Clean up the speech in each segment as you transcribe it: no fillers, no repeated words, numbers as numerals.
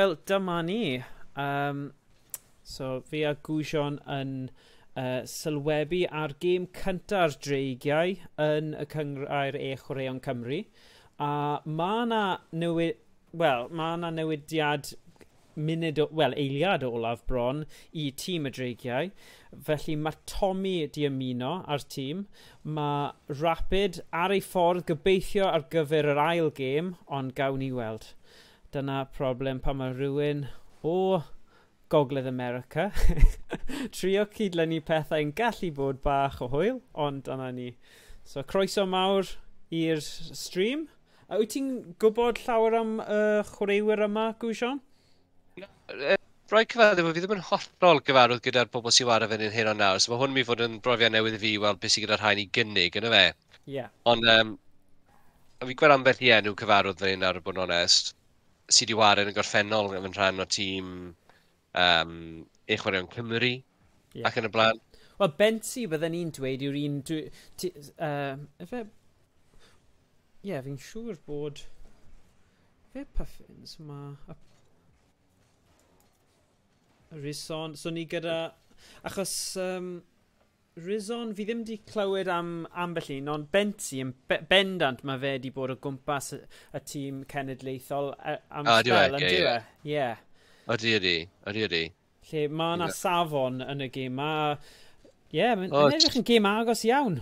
Wel, dyma ni. So, fi a Gwsion yn sylwebu ar gêm cynta'r Dreigiau yn y Cynghrair e-Chwaraeon Cymru. A mae yna newid, wel, mae yna newidiad munud, wel, eiliad olaf bron i tîm y Dreigiau. Felly mae Tommy di ymuno â'r tîm. Mae Rapid ar ei ffordd gobeithio ar gyfer yr ail gêm, ond gawn ni weld. Dyna problem pan mae rhywun o Gogledd America trio cydlynu pethau yn gallu bod bach o hwyl, ond dyna ni. So, croeso mawr i'r stream. A wyt ti'n gwybod llawer am y chwaraewyr yma, Gwsion? Rhaid cyfaddef, fi ddim yn hollol gyfarwydd gyda'r bobl sy'n ware fan hyn o nawr, so mae hwn yn mynd i fod yn brofiad newydd i fi weld beth sydd gyda'r rhain i gynnig, yna fe? Ie. Yeah. Ond fi gweld ambell i enw cyfarwydd fan hyn nawr, bod yn onest, sydd wedi ware yn y gorffennol yn rhan o tîm e-Chwaraeon Cymru ac yn y blaen. Wel, Bensi bydden ni'n dweud yw'r un. Ife. Ie, yeah, fi'n siŵr bod. Fe Puffins, mae Rizon, so ni gyda. Achos Rizon, fi ddim wedi clywed am ambell un, ond Bensi yn bendant mae fe wedi bod o gwmpas y tîm cenedlaethol am sbel, yn dyw e? Ie. Ydy. Lle mae yna safon yn y gêm. Ie, yeah, mae'n edrych yn gêm agos iawn.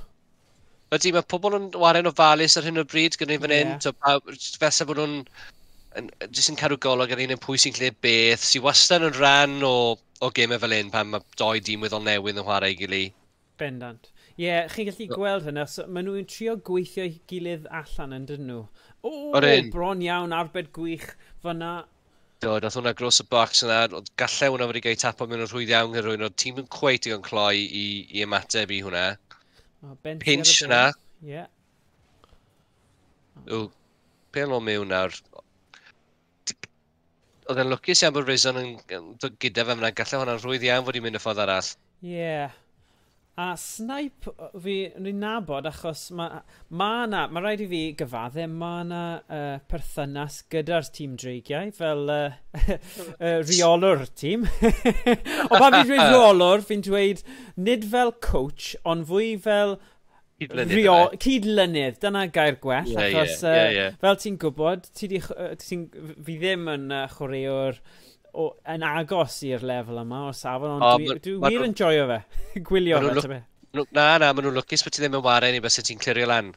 Ydy, mae pobl yn ware'n ofalus ar hyn o bryd gyda ni fan hyn. So, fesa bod nhw'n jyst yn cadw golwg ar un yn pwy sy'n lle beth, sy'n wastad yn rhan o gemau fel hyn pan mae doi dîm weddol newydd yn chwarae ei gilydd. Bendant. Ie, yeah, chi'n gallu gweld hynna. So, maen nhw'n trio gweithio ei gilydd allan yn dyn nhw. O, bron iawn, arbed gwych fyna. Do, nath hwnna groes y box yna, oedd gallai hwnna wedi cael ei tapo mewn yn rhwydd iawn gyda rhywun, oedd tîm yn cweit digon cloi i ymateb i hwnna. O, Bensi ar y Pinch bêl. yna. Ie. Yeah. O, bêl o mewn nawr. Oedd e'n lwcus iawn bod Rizon yn dod gyda fe fyna, gallai hwnna'n rhwydd iawn fod i'n mynd y ffordd arall. Ie. Yeah. A Snipe fi ni'n nabod achos ma rhaid i fi gyfadde, mae na perthynas gyda'r tîm Dreigiau fel rheolwr tîm. Ond pan fi'n dweud rheolwr, fi'n dweud nid fel coach, ond fwy fel Cydlynydd, Rio, cydlynydd, dyna gair gwell, achos fel ti'n gwybod, ti di, fi ddim yn chwaraewr yn agos i'r lefel yma o safon, ond dwi wir yn joio fe, gwylio Ma' fe, nhw'n ta be. Na, maen nhw'n lwcus bod ti ddim yn ware ni bys ti'n clirio lan.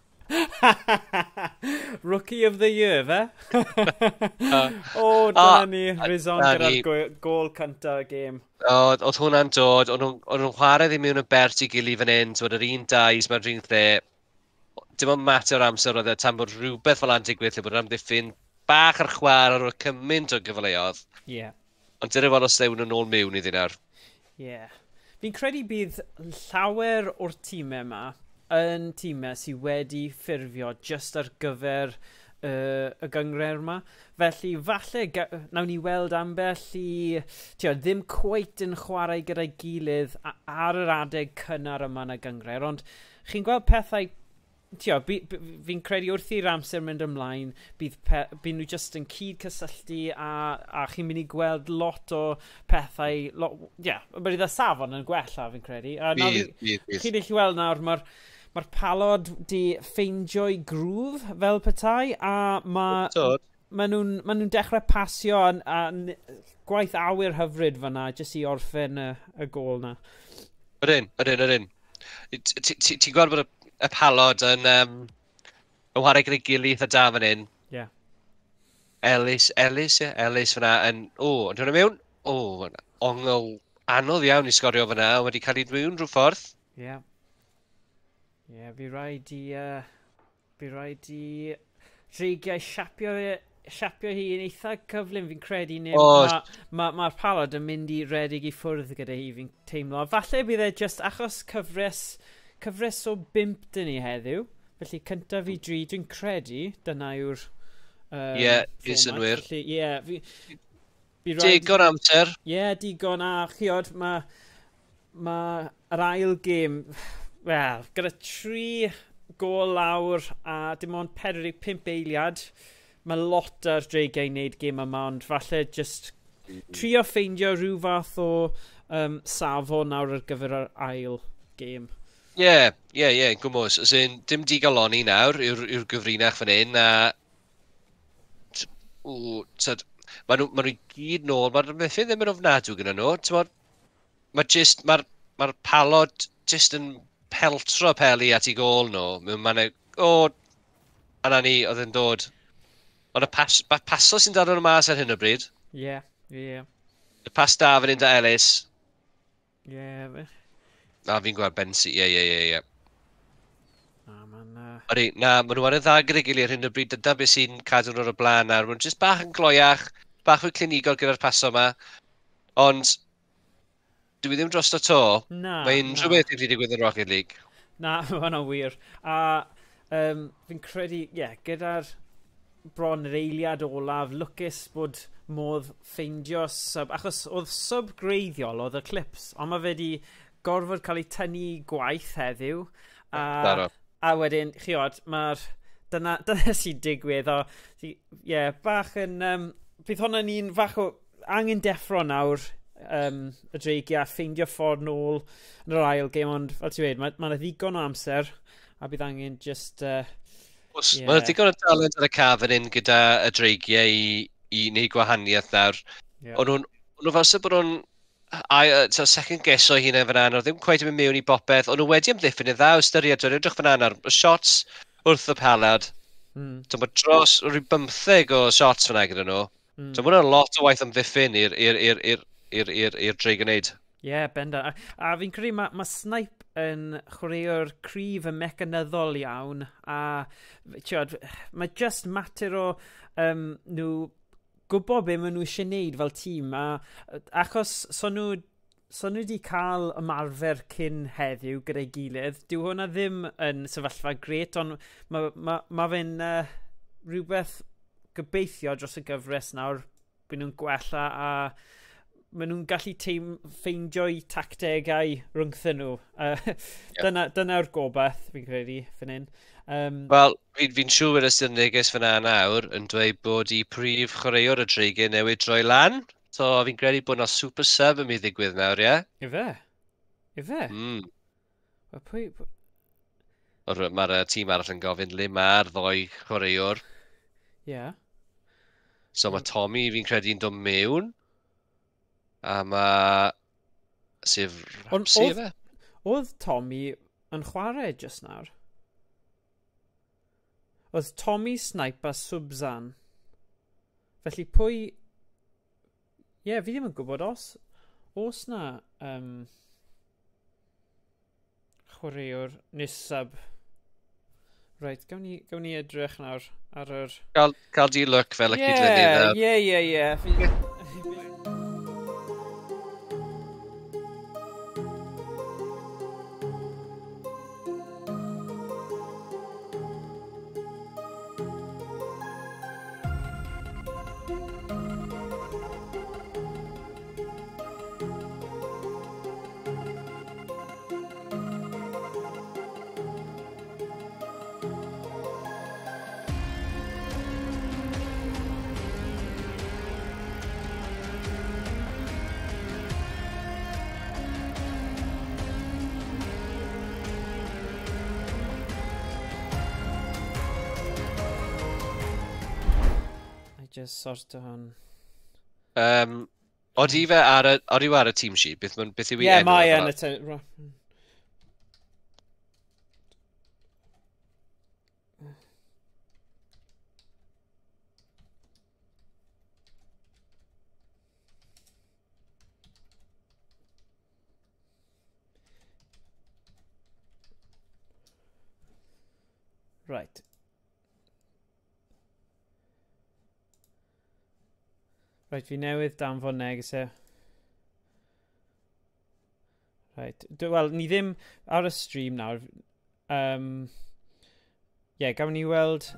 Rookie of the Year, fe? O, dyna ni, Rizon na gyda'r ni. gôl cynta y gêm. O, oedd hwnna'n dod, o'n nhw'n chwarae ddim mewn y bert i gilydd fan hyn, t'wod, yr un dais mae'r un lle. Dim ond mater o amser oedd e tan bod rhywbeth fel 'na'n digwydd lle bod yr amddiffyn bach ar chwarae ar ôl cymaint o gyfleoedd. Ond dyna fel os ddewn nhw'n ôl mewn iddi nawr. Ie. Yeah. Fi'n credu bydd llawer o'r tîmau yma yn tîmau sydd wedi ffurfio just ar gyfer y gynghrair yma. Felly falle nawn ni weld ambell i, ti'o, ddim cweit yn chwarae gyda'i gilydd ar yr adeg cynnar yma yn y gynghrair, ond chi'n gweld pethau, ti'o, fi'n credu wrth i'r amser mynd ymlaen, bydd nhw just yn cyd-cysylltu a chi'n mynd i gweld lot o pethau, lot, yeah, bydd y safon yn gwella fi'n credu. A nawr Bydd. Chi'n gallu weld nawr, mae'r Palod di ffeindio'i groove fel petai, a mae ma nhw'n dechrau pasio a gwaith awyr hyfryd fyna, jyst i orffen y gôl na. Ydyn. Ti'n gweld bod y Palod yn chwarae gyda'i gilydd eitha da fan hyn. Ellis, Ellis, ie, Ellis fyna yn. O, yn dod mewn? O, ongl anodd iawn i sgorio fyna, wedi cael ei mewn rhyw ffordd. Ie. Ie, fi rhaid i Dreigiau siapio hi yn eitha cyflym fi'n credu neu ma Palod yn mynd i redeg i ffwrdd gyda hi fi'n teimlo. Falle bydd e just achos cyfres o bump dyn ni heddiw. Felly cyntaf i dri, dwi'n credu dyna yw'r Ie, i format. synnwyr. Felly, ie, fi rhaid. Digon amser. Ie, yeah, digon a chiod, mae ma yr ail gêm, wel, gyda 3 gôl lawr a dim ond 45 eiliad, mae lot ar Dreigiau i wneud gêm yma, ond falle just Trio ffeindio rhyw fath o safon nawr ar gyfer yr ail gêm. Ie, gwmws. As in, dim digaloni nawr yw'r gyfrinach fan hyn, a tyd, maen nhw i gyd nôl, mae'r amddiffyn ddim yn ofnadw gyda nhw. T'mod, mae just, mae'r palod just yn peltro peli at ei gôl nhw. Mae'n o, a na ni, oedd yn dod. Ond y paso sy'n dod nhw mas ar hyn o bryd. Ie, ie. Y pas da fan hyn da Ellis. Ie. Na, fi'n gweld Bensi, ie. Na, ma'n... Odi, na, maen nhw ar y dda gyda'i gilydd ar hyn o bryd. Dyna beth sy'n cadw nhw ar y blaen nawr. Maen nhw'n jyst bach yn gloiach, bach fwy clinigol gyda'r paso yma. Ond dwi ddim drosto to. Na, Mae unrhyw beth wedi digwydd yn Rocket League. Na, mae hwnna'n wir. A fi'n credu, ie, yeah, gyda'r bron yr eiliad olaf, lwcus bod modd ffeindio sub, achos oedd sub greiddiol, oedd y clips, ond mae fe wedi gorfod cael ei tynnu gwaith heddiw. A wedyn, chiod, mae'r... Dyna sy'n digwydd. Ie, yeah, bach yn... bydd hwnna'n un fach o angen deffro nawr, y Dreigiau, ffeindio ffordd nôl yn yr ail gêm, ond fel ti'n dweud, mae 'na ddigon o amser, a bydd angen just... Yeah. Mae 'na ddigon o talent ar y caf fan hyn gyda y Dreigiau i wneud gwahaniaeth nawr. Yeah. O'n nhw fel sy'n bod nhw'n second guess o hunain fan 'na, ddim cweit yn mynd mewn i bopeth, o'n nhw wedi amddiffyn yn dda o ystyried, dwi'n edrych fan 'na ar y shots wrth y palad. So, mae dros rhyw 15 o shots fan 'na gyda nhw. So mae hwnna'n lot o waith amddiffyn i'r Dreig wneud. Ie, yeah, bendant. A fi'n credu mae Snipe yn chwaraewr cryf yn mecanyddol iawn, a tiod, mae just mater o nhw gwybod be maen nhw eisiau gwneud fel tîm, a achos so nhw wedi cael ymarfer cyn heddiw gyda'i gilydd, dyw hwnna ddim yn sefyllfa gret, ond ma fe'n rhywbeth gobeithio dros y gyfres nawr, byd nhw'n gwella a maen nhw'n gallu ffeindio'u tactegau rhyngthyn nhw. Dyna'r gobaith, fi'n credu, fan hyn. Wel, fi'n siŵr ystod y neges fyna nawr yn dweud bod i prif chwaraewr y Dreigiau newid droi lan. So fi'n credu bod 'na super sub yn mynd i ddigwydd nawr, ie? Ife? Ife? Wel, pwy... Mae'r tîm arall yn gofyn le mae'r ddoi chwaraewr. Ie. Yeah. So mae Tommy, fi'n credu, yn dod mewn. A mae... Sef Rapsi, efe? Oedd Tommy yn chwarae just nawr? Oedd Tommy, Snipe a Subzan. Felly pwy... Ie, yeah, fi ddim yn gwybod os... Os na chwaraewr neu sub. Reit, gawn ni edrych nawr ar yr... Cael di look fel y cydlynydd. Ie. Just sort o hwn. Odi fe ar y, odi ar y team sheet? Beth yw ei enw? Ie, mae yn y team. Right. Right, fi newydd danfon neges e. Right. Wel, ni ddim ar y stream nawr. Ie, gawn ni weld...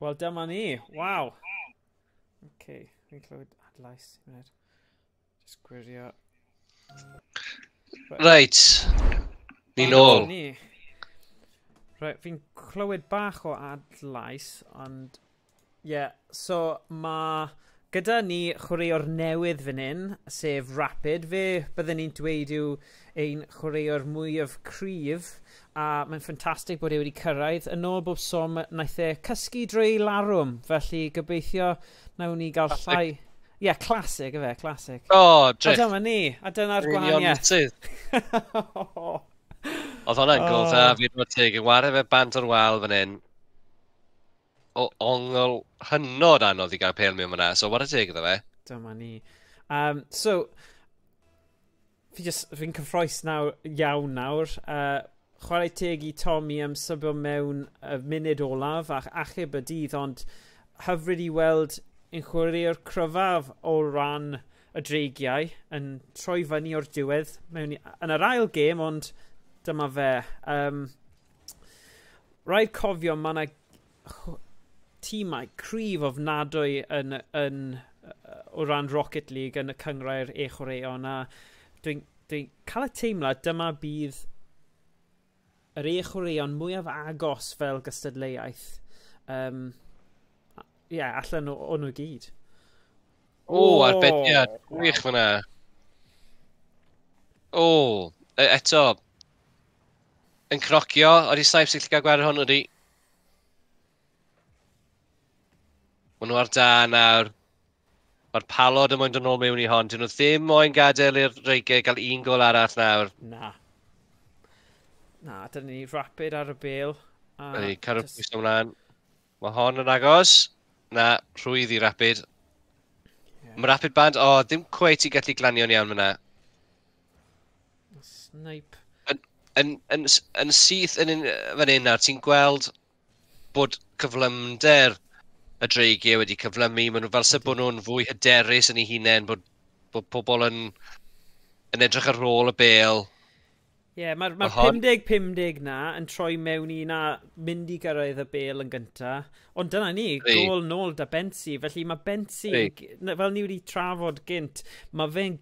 Wel, dyma ni. Waw. OK, fi'n clywed adlais. Just gwirio. Reit. Ni nôl. Right, fi'n clywed bach o adlais, ond... Ie, yeah, so mae gyda ni chwaraewr newydd fan hyn, sef Rapid. Fe byddwn ni'n dweud yw ein chwaraewr mwyaf cryf, a mae'n ffantastig bod e wedi cyrraedd. Yn ôl bob som, wnaeth e cysgu drwy larwm, felly gobeithio nawn ni gael llai... Ie, yeah, classic efe, classic. O, oh, drych. A dyma ni, a dyna'r gwahaniaeth. Oedd hwnna'n gol dda, fi'n bod teg, yn wario fe bant o'r wal fan hyn. O ongl hynod anodd i gael pêl mewn fyna, so what a teg iddo fe. Dyma ni. So, fi'n cyffroes nawr, iawn nawr. Chwarae teg i Tommy am sybio mewn y munud olaf ac achub y dydd, ond hyfryd i weld yn chwaraewr cryfaf o ran y Dreigiau yn troi fyny o'r diwedd mewn yn yr ail gêm, ond dyma fe. Rhaid cofio mae yna tîmau cryf ofnadwy yn o ran Rocket League yn y cynghrair e-chwaraeon, a dwi'n cael y teimlad dyma bydd yr e-chwaraeon mwyaf agos fel gystadleuaeth. Ie, yeah, allan o nhw gyd. O, arbediad. Gwych fyna. O, eto. Yn cnocio, oeddi Snipes yn gallu cael gwared hwn, ydi? Maen nhw ar da nawr. Mae'r Palod yn moyn dod nôl mewn i hon. Dyn nhw ddim moyn gadael i'r Dreigiau gael un gol arall nawr. Na. Na, dyna ni Rapid ar y bêl. Ydy, cadw'r pwys ymlaen. Mae hon yn agos. Na, rhwydd i Rapid. Yeah. Mae Rapid band, o, ddim cweit i gallu glanio'n iawn fyna. Snipe. Yn syth yn fan hyn nawr, ti'n gweld bod cyflymder y Dreigiau wedi cyflymu. Maen nhw fel sy'n bod nhw'n fwy hyderus yn eu hunain, bod pobl yn edrych ar ôl y bêl. Ie, yeah, mae'r 50-50 na yn troi mewn i na mynd i gyrraedd y bêl yn gynta. Ond dyna ni, gol nôl da Bensi. Felly mae Bensi, fel ni wedi trafod gynt, mae fe'n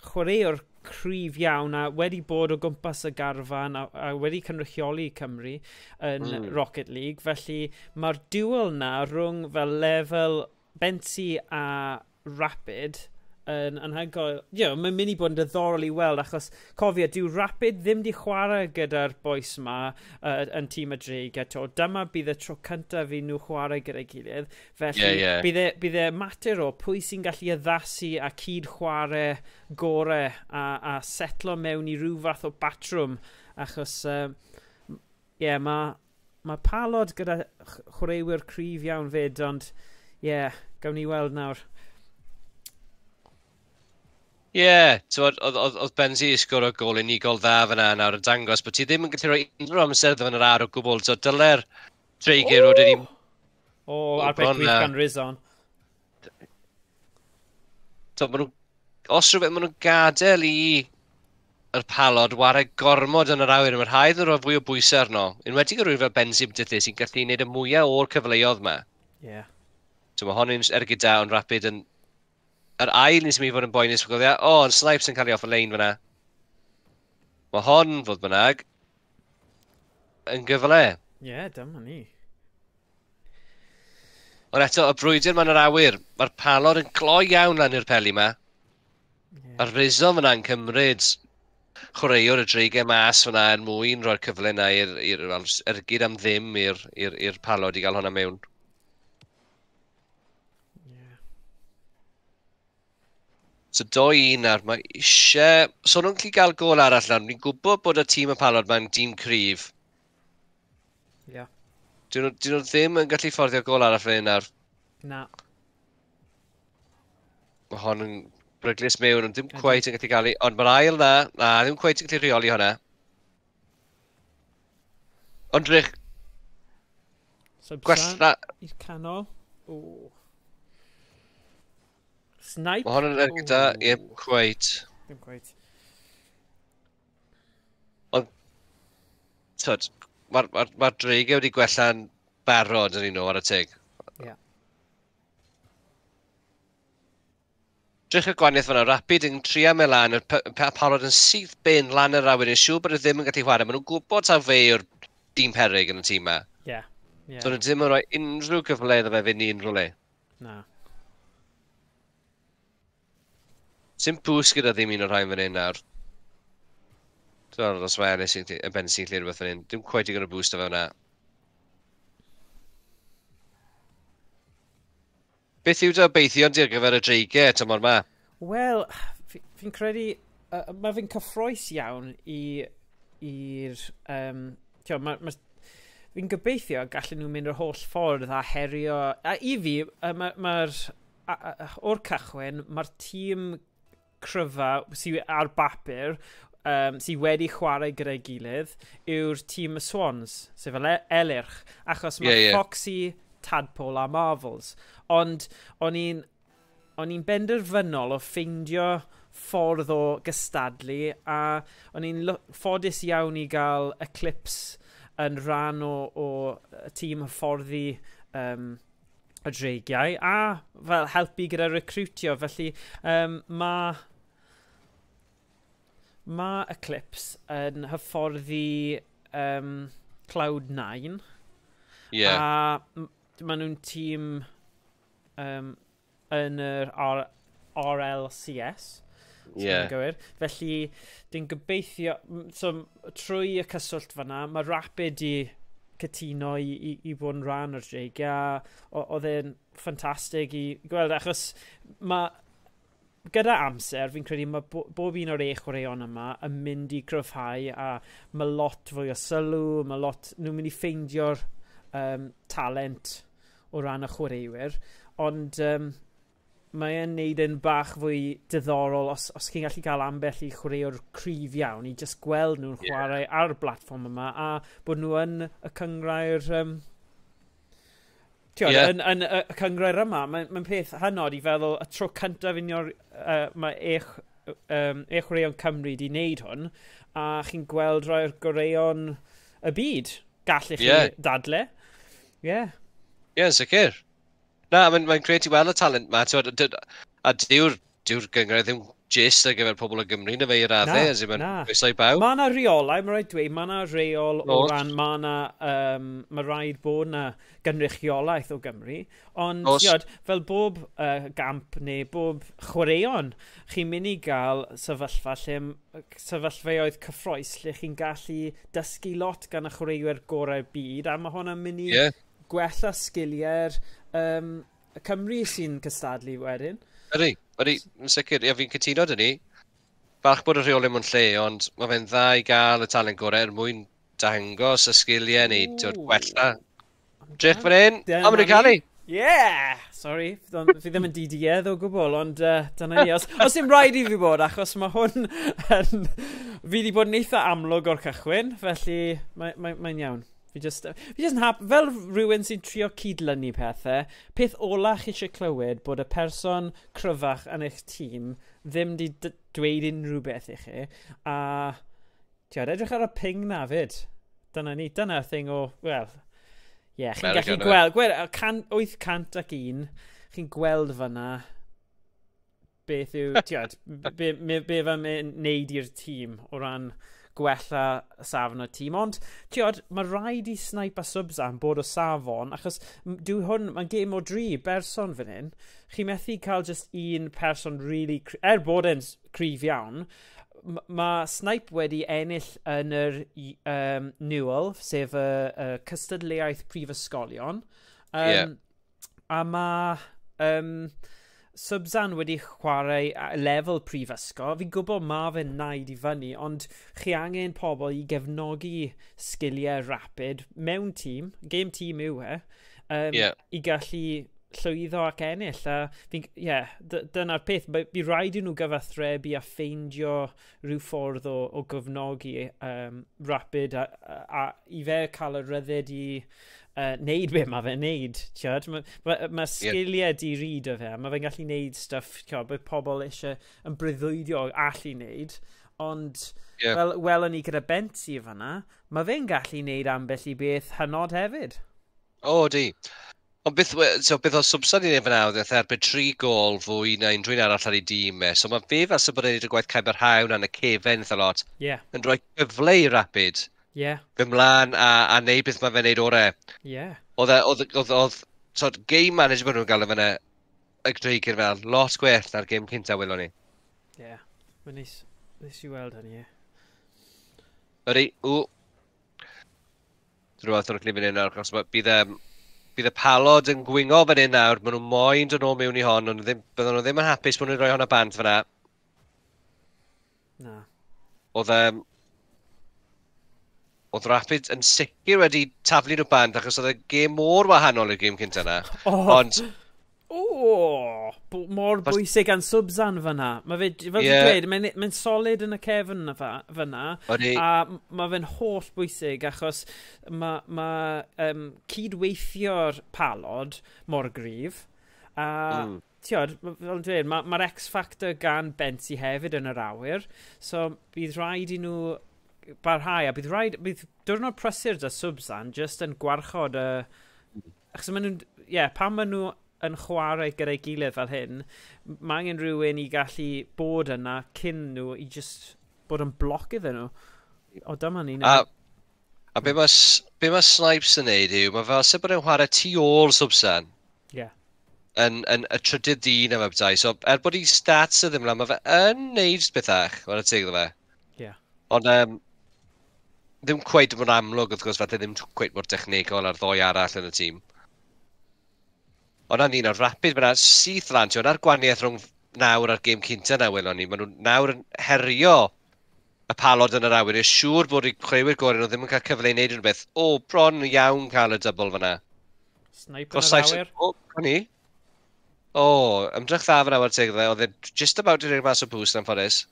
chwaraewr cryf iawn a wedi bod o gwmpas y garfan a wedi cynrychioli Cymru yn Rocket League. Felly mae'r duel na rhwng fel lefel Bensi a Rapid yn anhygoel. You know, mae'n mynd i bod yn diddorol i weld, achos cofio, dyw Rapid ddim di chwarae gyda'r bois ma yn tîm y Dreigiau eto. Dyma bydd y tro cyntaf i nhw chwarae gyda'i gilydd. Felly bydd e mater o pwy sy'n gallu addasu a cyd chwarae gore a setlo mewn i ryw fath o batrwm, achos mae Palod gyda chwaraewyr cryf iawn fyd, ond gawn ni weld nawr. Ie, yeah, oedd Benzi i sgoro gol unigol dda fyna nawr yn dangos bod ti ddim yn gallu rhoi unrhyw amser iddo yn yr ar o gwbl. So dyle'r Dreigiau roed i... O, arbed gwych gan Rizon. So, maen nhw, os rhywbeth, maen nhw'n gadael i yr Palod ware gormod yn yr awyr. Mae'r rhaid nhw rhoi fwy o bwysau arno. Enwedig o rhywun fel Benzi Byddyll sy'n gallu gwneud y mwyaf o'r cyfleoedd yma. Ie. Yeah. So mae hon yn ergyd da, ond Rapid yn... Yr ail ni'n mynd i fod yn boenus, o, ond Snipes yn cael ei off y lein fyna. Mae hon, fodd bynnag, yn gyfle. Ie, yeah, dyma ni. Ond eto, y brwydr ma'n yr awyr, mae'r Palod yn gloi iawn lan i'r peli yma. Yeah. Mae'r Rizzo fyna'n cymryd chwaraewr y Dreigiau mas fyna er mwyn rhoi'r cyfle yna i'r ergyd am ddim i'r Palod i gael hwnna mewn. So 2-1 nawr, mae eisiau... So nhw'n gallu gael gol arall nawr. Ni'n gwybod bod y tîm y Palod mae'n dîm cryf. Ie. Yeah. Dyn nhw ddim yn gallu fforddio gol arall fan hyn nawr. Na. Mae hon yn bryglus mewn, ond ddim cweit yn gallu gael ei... Ond mae'r ail na, ddim cweit yn gallu rheoli hwnna. Ond drych... Gwella... I'r canol. O. Snipe. Mae hon yn ergyd da, ie, cweit. Ddim cweit. Ond, tyd, mae'r Dreigiau wedi gwella'n barod yn un nhw ar y teg. Yeah. Drych y gwaniaeth fan'na, Rapid yn trio mynd lan, y parod yn syth bin lan yr awyr, yn siŵr bod e ddim yn gallu chwarae. Maen nhw'n gwybod taw fe yw'r dyn peryg yn y tîm 'ma. Yeah. So nhw ddim yn rhoi unrhyw gyfle iddo fe fynd i unrhyw le. Na. Sim boost gyda ddim un o'r rhain fan hyn nawr. Dwi'n os mae Ennis yn ben sy'n lle rhywbeth fan hyn. Dim cweit digon o boost o fe hwnna. Beth yw dy obeithion di ar gyfer y Dreigiau tymor 'ma? Wel, fi'n credu, mae fi'n cyffrous iawn i'r... ma, fi'n gobeithio gallen nhw mynd yr holl ffordd a herio. A i fi, o'r cychwyn, mae'r tîm cryfa sydd ar bapur, sydd wedi chwarae gyda'i gilydd, yw'r tîm y Swans, sef y Elyrch, achos mae yeah. Foxy, Tadpole a Marvels. Ond o'n i'n benderfynol o ffeindio ffordd o gystadlu, a o'n i'n ffodus iawn i gael Eclipse yn rhan o y tîm hyfforddi y Dreigiau, a fel helpu gyda recrwtio. Felly mae Eclipse yn hyfforddi Cloud9. Yeah. A maen nhw'n tîm yn yr RLCS. Yeah. Felly, dwi'n gobeithio, so, trwy y cyswllt fanna, mae Rapid i cytuno i bod yn rhan o'r Dreigiau, a oedd e'n ffantastig i gweld, achos mae gyda amser, fi'n credu mae bob un o'r e-chwaraeon yma yn mynd i gryfhau, a mae lot fwy o sylw, mae lot, nhw'n mynd i ffeindio'r talent o ran y chwaraewyr, ond mae e'n neud yn bach fwy diddorol os chi'n gallu cael ambell i chwaraewr cryf iawn i just gweld nhw'n chwarae ar y platfform yma a bod nhw yn y cynghrair yn y cynghrair yma. Mae'n peth hynod i feddwl y tro cyntaf un o'r mae e-chwaraeon Cymru di wneud hwn, a chi'n gweld rhai'r goreuon y byd. Gallech chi dadle. Ie, yeah, sicr. Na, mae'n grêt i weld y talent ma. A dyw'r gynghrair ddim jyst ar gyfer pobl o Gymru na fe i raddau, as in mae'n croeso i bawb. Mae yna reolau, mae rhaid dweud, mae yna reol o ran, mae yna, mae rhaid bod yna gynrychiolaeth o Gymru, ond tiod, fel bob gamp neu bob chwaraeon, chi'n mynd i gael sefyllfa lle, sefyllfaoedd cyffrous lle chi'n gallu dysgu lot gan y chwaraewyr gorau'r byd, a mae hwnna'n mynd i gwella sgiliau'r y Cymru sy'n cystadlu wedyn. Ydy, yn sicr, ie, fi'n cytuno 'da ni. Falch bod y rheolau mewn lle, ond mae fe'n dda i gael y talent gorau er mwyn dangos y sgiliau neu gwella. Drych fan hyn, a maen nhw'n cael ei! Yeah! Sorry, fi ddim yn diduedd o gwbl, ond dyna ni. Os dim rhaid i fi bod, achos mae hwn yn... Fi wedi bod yn eitha amlwg o'r cychwyn, felly mae'n iawn. Fi just yn hap, fel rhywun sy'n trio cydlynu pethau, peth ola chi eisiau clywed bod y person cryfach yn eich tîm ddim di dweud unrhyw beth i chi, a tiod, edrych ar y ping na fyd. Dyna ni, dyna'r thing o, wel, ie, yeah, chi'n gallu gweld, 801, chi'n gweld fyna beth yw, tiod, be fe'n neud i'r tîm o ran gwella safon y tîm, ond tiod, mae rhaid i Snipe a Subzan bod o safon, achos dyw hwn, mae'n gêm o 3 berson fan hyn. Chi methu cael just un person really, er bod e'n cryf iawn, mae Snipe wedi ennill yn yr Newell, sef y cystadleuaeth prifysgolion, a mae Subzan wedi chwarae lefel prifysgol. Fi'n gwybod ma fe'n naid i fyny, ond chi angen pobl i gefnogi sgiliau Rapid mewn tîm, game tîm yw e, i gallu llwyddo ac ennill. A dyna'r peth. By rhaid i nhw gyfathrebu a ffeindio rhyw ffordd o gefnogi Rapid a i fe cael y ryddid i neud be mae fe'n neud. Mae sgiliau di-ri o fe, mae fe'n gallu neud stuff, bod pobl eisiau yn breuddwydio allu neud, ond fel welon ni gyda Bentsi fanna, mae fe'n gallu neud ambell i beth hynod hefyd. O, di. Ond beth, so, beth o Swbsan i'n ei fyna, oedd e erbyn 3 gol fwy na unrhyw un arall ar ei dîm e. So mae fe fel sy'n bod yn gwneud y gwaith caib yr hawn yn y cefen eitha lot. Yeah. Yn rhoi cyfle i Rapid. Yeah. Fy mlaen a neud beth mae fe'n neud orau. Yeah. Oedd, oedd, so, game management nhw'n gael yn fyna y Dreigiau fel lot gwell na'r game cynta welon ni. Ie. Yeah. Mae'n neis, neis i weld hynny, ie. Ydy, ww. Rhywbeth o'n clifyn hyn nawr, achos bydd y palod yn gwingo fan hyn nawr, maen nhw moyn dod nôl mewn i hon, ond ddim, bydden nhw ddim yn hapus bod nhw'n rhoi hwnna bant fyna. Na. Oedd Rapid yn sicr wedi taflu nhw bant, achos oedd y gêm mor wahanol i'r gêm cynta yna. Oh. Ond O, mor bwysig gan Swbsan fyna. Mae fe, fel ti'n dweud, mae'n solid yn y cefn fyna. A mae fe'n holl bwysig achos mae cydweithio'r palod mor gryf. A tiod, fel ti'n dweud, mae'r X-Factor gan Bensi hefyd yn yr awyr. So bydd rhaid i nhw barhau, a bydd diwrnod prysur da Swbsan just yn gwarchod y... Achos maen nhw'n... Ie, pan maen nhw yn chwarae gyda'i gilydd fel hyn, mae angen rhywun i gallu bod yna cyn nhw i just bod yn bloc iddyn nhw. O, dyma ni. A be mae Snipes yn neud yw, mae fel sut bod e'n chwarae tu ôl Swbsan. Ie. Yn y trydydd dyn am y bethau. So, er bod ei stats y ddim lan, mae fe yn neud bethach, chwarae teg iddo fe. Ie. Ond ddim cweit mor amlwg, wrth gwrs, falle ddim cweit mor technegol ar ddoi arall yn y tîm. Ond na ni'n o'r Rapid fyna syth lan, ti'n ar gwaniaeth rhwng nawr a'r gêm cynta na welon ni. Maen nhw nawr yn herio y palod yn yr awyr. I'n siŵr bod eu chwaraewyr gorau nhw ddim yn cael cyfle i wneud rhywbeth. O, bron iawn cael y dybl fyna. Snipe yn yr awyr. O, ni. O, ymdrech dda fyna war teg dde. Oedd e just about i rhoi mas o boost anffodus.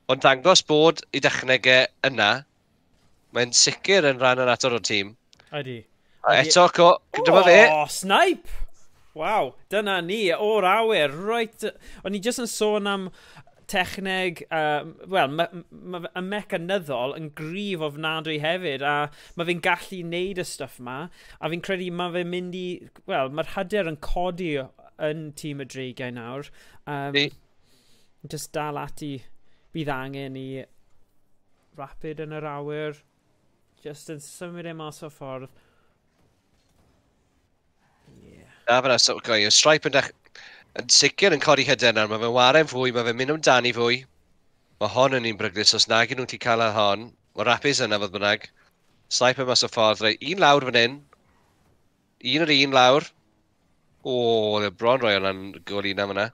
Ond dangos bod i dechnegau yna, mae'n sicr yn rhan yn ator o'r tîm. Ydy. A eto, dyma fe. O, snipe! Waw, dyna ni, o'r awyr, right. O'n i jyst yn sôn am techneg, wel, y mecanyddol yn gryf ofnadwy hefyd, a mae fe'n gallu neud y stwff ma, a fi'n credu mae fe'n mynd i, wel, mae'r hyder yn codi yn tîm y Dreigiau nawr. Just dal ati, bydd angen i Rapid yn yr awyr, just yn symud e mas o ffordd. Na fyna, so, Stripe yn sicr yn codi hyder nawr, mae fe'n ware'n fwy, mae fe'n mynd amdani fwy. Mae hon yn un bryglus, os nag nhw'n gallu cael ar hon. Mae Rapid yna fodd bynnag. Sniper mas o ffordd, reit, un lawr fan hyn. Un o'r un lawr. O, oedd e bron roi hwnna'n gol un am yna.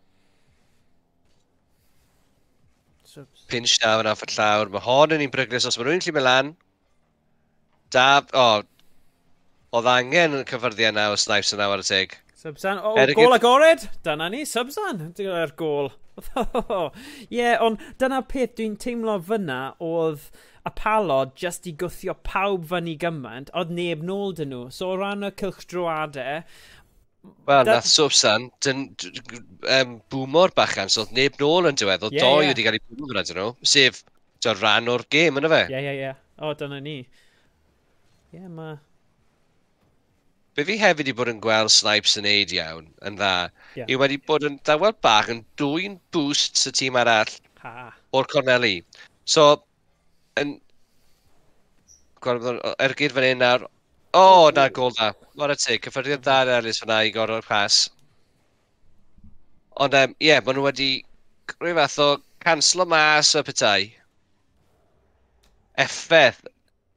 Pinch da fyna off y llawr. Mae hon yn un bryglus, os mae rhywun gallu mynd lan. Da, o, oedd angen y cyffyrddiad yna o Snipes yna ar y teg. Swbsan, o, gol agored! Dyna ni, Swbsan, dyna'r gol. Ie, ond dyna peth dwi'n teimlo fyna oedd y palod just i gwthio pawb fyny gymaint, oedd neb nôl dyn nhw. So o ran y cylchdroadau... Wel, nath Swbsan, bwmo'r bachan, so oedd neb nôl yn diwedd, oedd doi wedi cael ei bwmo fyna dyn nhw, sef rhan o'r gêm yna fe. Ie. O, dyna ni. Ie, mae... Be fi hefyd wedi bod yn gweld Snipes yn neud iawn, yn dda, yw wedi bod yn dawel bach yn dwy'n boost y tîm arall o'r corneli. So, yn... Ergyd fan hyn nawr. O, na, gol da. What a teg, cyffyrddiad dda ar Ellis fyna i gorau'r pas. Ond, ie, maen nhw wedi rhyw fath o canslo mas y petai. Effaith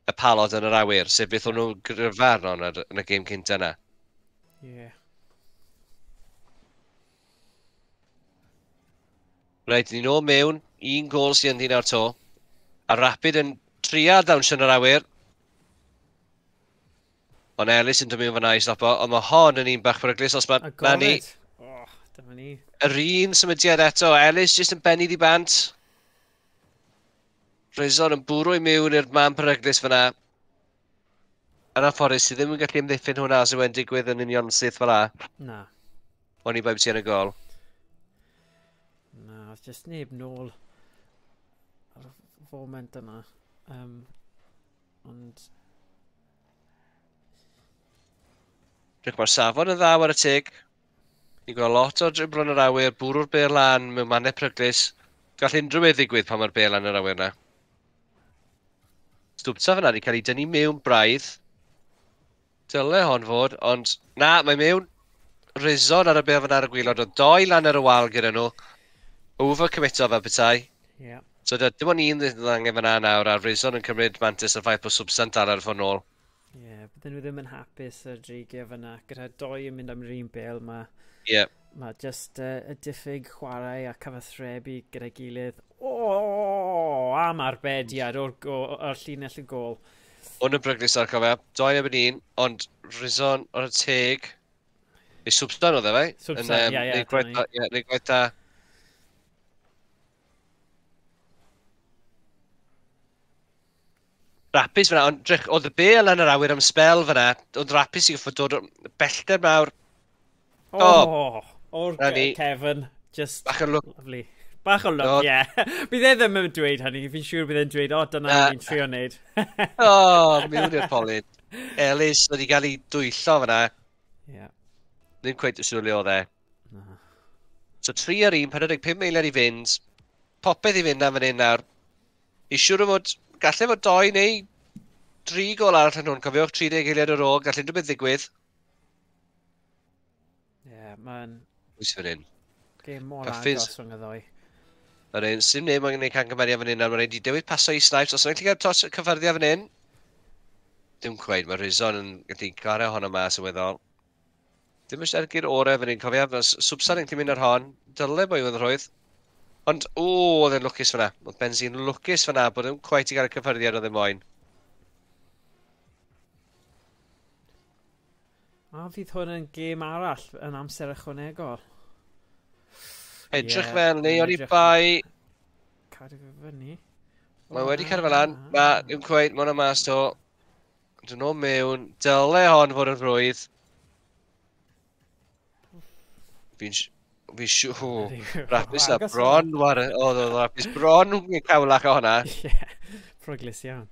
y palod yn yr awyr, sef beth o'n nhw'n gryfa arno yn y gêm cynta yna. Ie. Reit, ni nôl mewn, un gol sy'n ynddi nawr to. A Rapid yn tria dawnsio yn yr awyr. Ond Ellis yn dod mewn fan'na i stopo, ond mae hon yn un bach beryglus, os mae... Na ni. Oh, dyma ni. Yr un symudiad eto, Ellis jyst yn benni di bant. Rizon yn bwrw i mewn i'r man peryglus fyna. Yn anffodus, sydd ddim yn gallu amddiffyn hwnna os yw e'n digwydd yn union syth fel 'a. Na. O'n i bai ti yn y gol. Na, oedd jyst neb nôl ar y foment yna. Ond... Drych, mae'r safon yn dda war y teg. Ni'n gweld lot o driblo yn yr awyr, bwrw'r bêl lan mewn mannau pryglus. Gall unrhyw beth ddigwydd pan mae'r bêl lan yr awyr na. Stwpta fyna wedi cael ei dynnu mewn braidd. Dyle hon fod, ond na, mae mewn. Rizon ar y bêl fyna ar y gwylod, oedd doi lan ar y wal gyda nhw. Overcommito fel petai. Yeah. So dim ond un sydd angen fyna nawr, a Rizon yn cymryd mantis o'r ffaith bod Swbsan dal ar y ffordd nôl. Ie, yeah, bydden nhw ddim yn hapus ar dreigiau fyna. Gyda doi yn mynd am yr un bêl, mae yeah. Ma just y diffyg chwarae a cyfathrebu gyda'i gilydd. O, oh, am arbediad o'r, o'r llinell y gôl. Hwn yn bryglus ar cofio. Doi yn un, ond Rizon o'r teg. Neu Swbstan oedd e fe? Swbstan, ie, ie. Ie, neu gwaith da. Rapis fyna, ond drych, oedd y bêl yn yr awyr am spel fyna, oedd Rapis i goffod dod bellter mawr. Oh, o'r Kevin, just bach o lwc. Lovely. Bach o lwc, ie. Bydd e ddim yn dweud hynny, fi'n siŵr bydd e'n dweud, o, dyna ni'n trio wneud. O, mewn i'r polyn. Ellis wedi cael ei dwyllo fyna. Ie. Ddim cweit y siŵr le oedd e. So 3 ar 1, 45 eiliad i fynd. Popeth i fynd am fan hyn nawr. I siŵr o fod, gallai fod 2 neu 3 gol arall yn hwn. Cofiwch 30 eiliad ar ôl, gall unrhyw beth ddigwydd. Ie, yeah, mae'n... Pwy sydd fan hyn? Gêm mor agos rhwng y ddoi. Yr un, sy'n neb yn gwneud camgymeriad fan hyn, mae'n rhaid i dewis paso i Snipes. Os yna'n gallu cael tos cyffyrddiad fan hyn, dim cweith, mae Rizon yn gallu gario honno mas yn weddol. Dim eisiau ergyr orau fan hyn, cofia, mae Swbsan yn gallu mynd ar hon, dyle bod i fod yn rhwydd. Ond, o, oedd e'n lwcus fyna. Oedd Benzi'n lwcus fyna, bod e'n cweit i gael y cyffyrddiad oedd e moyn. A fydd hwn yn gêm arall yn amser ychwanegol. Edrych fel, neu o'n i bai... Cadw fe fyny. Mae wedi cadw fe lan. Na, ddim cweit, mae hwnna mas to. Dyn nhw mewn. Dyle hon fod yn rhwydd. Fi'n siŵr... Rapis na bron war... O, Rapis bron yn cawlach o hwnna. Ie, ffroglus iawn.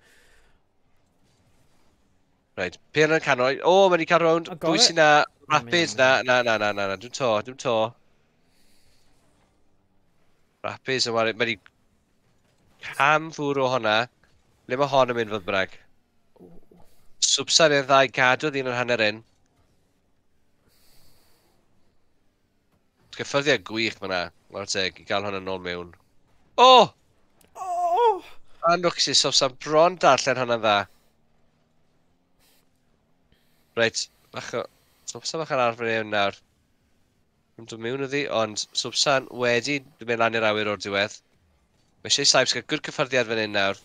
Reit, pêl yn y canol. O, mae wedi cael rownd. Pwy sy'n na? Rapids, na, na, na, na, na, na. Dwi'n to, dwi'n to. Rapids yn wario. Mae wedi cam fwrw o hwnna. Le mae hon yn mynd fodd bynnag? Swbsan i'r ddau gadw ddyn yn hanner un. Cyffyrddiad gwych fyna, mae'r teg, i gael hwnna nôl mewn. O! O! Anwcus i Swbsan bron darllen hwnna'n dda. Reit, bach o... Swbsan bach ar arfer ewn nawr. Ddim dod mewn iddi, ond Swbsan wedi mynd lan i'r awyr o'r diwedd. Mae eisiau Snipes gael good cyffyrddiad fan hyn nawr.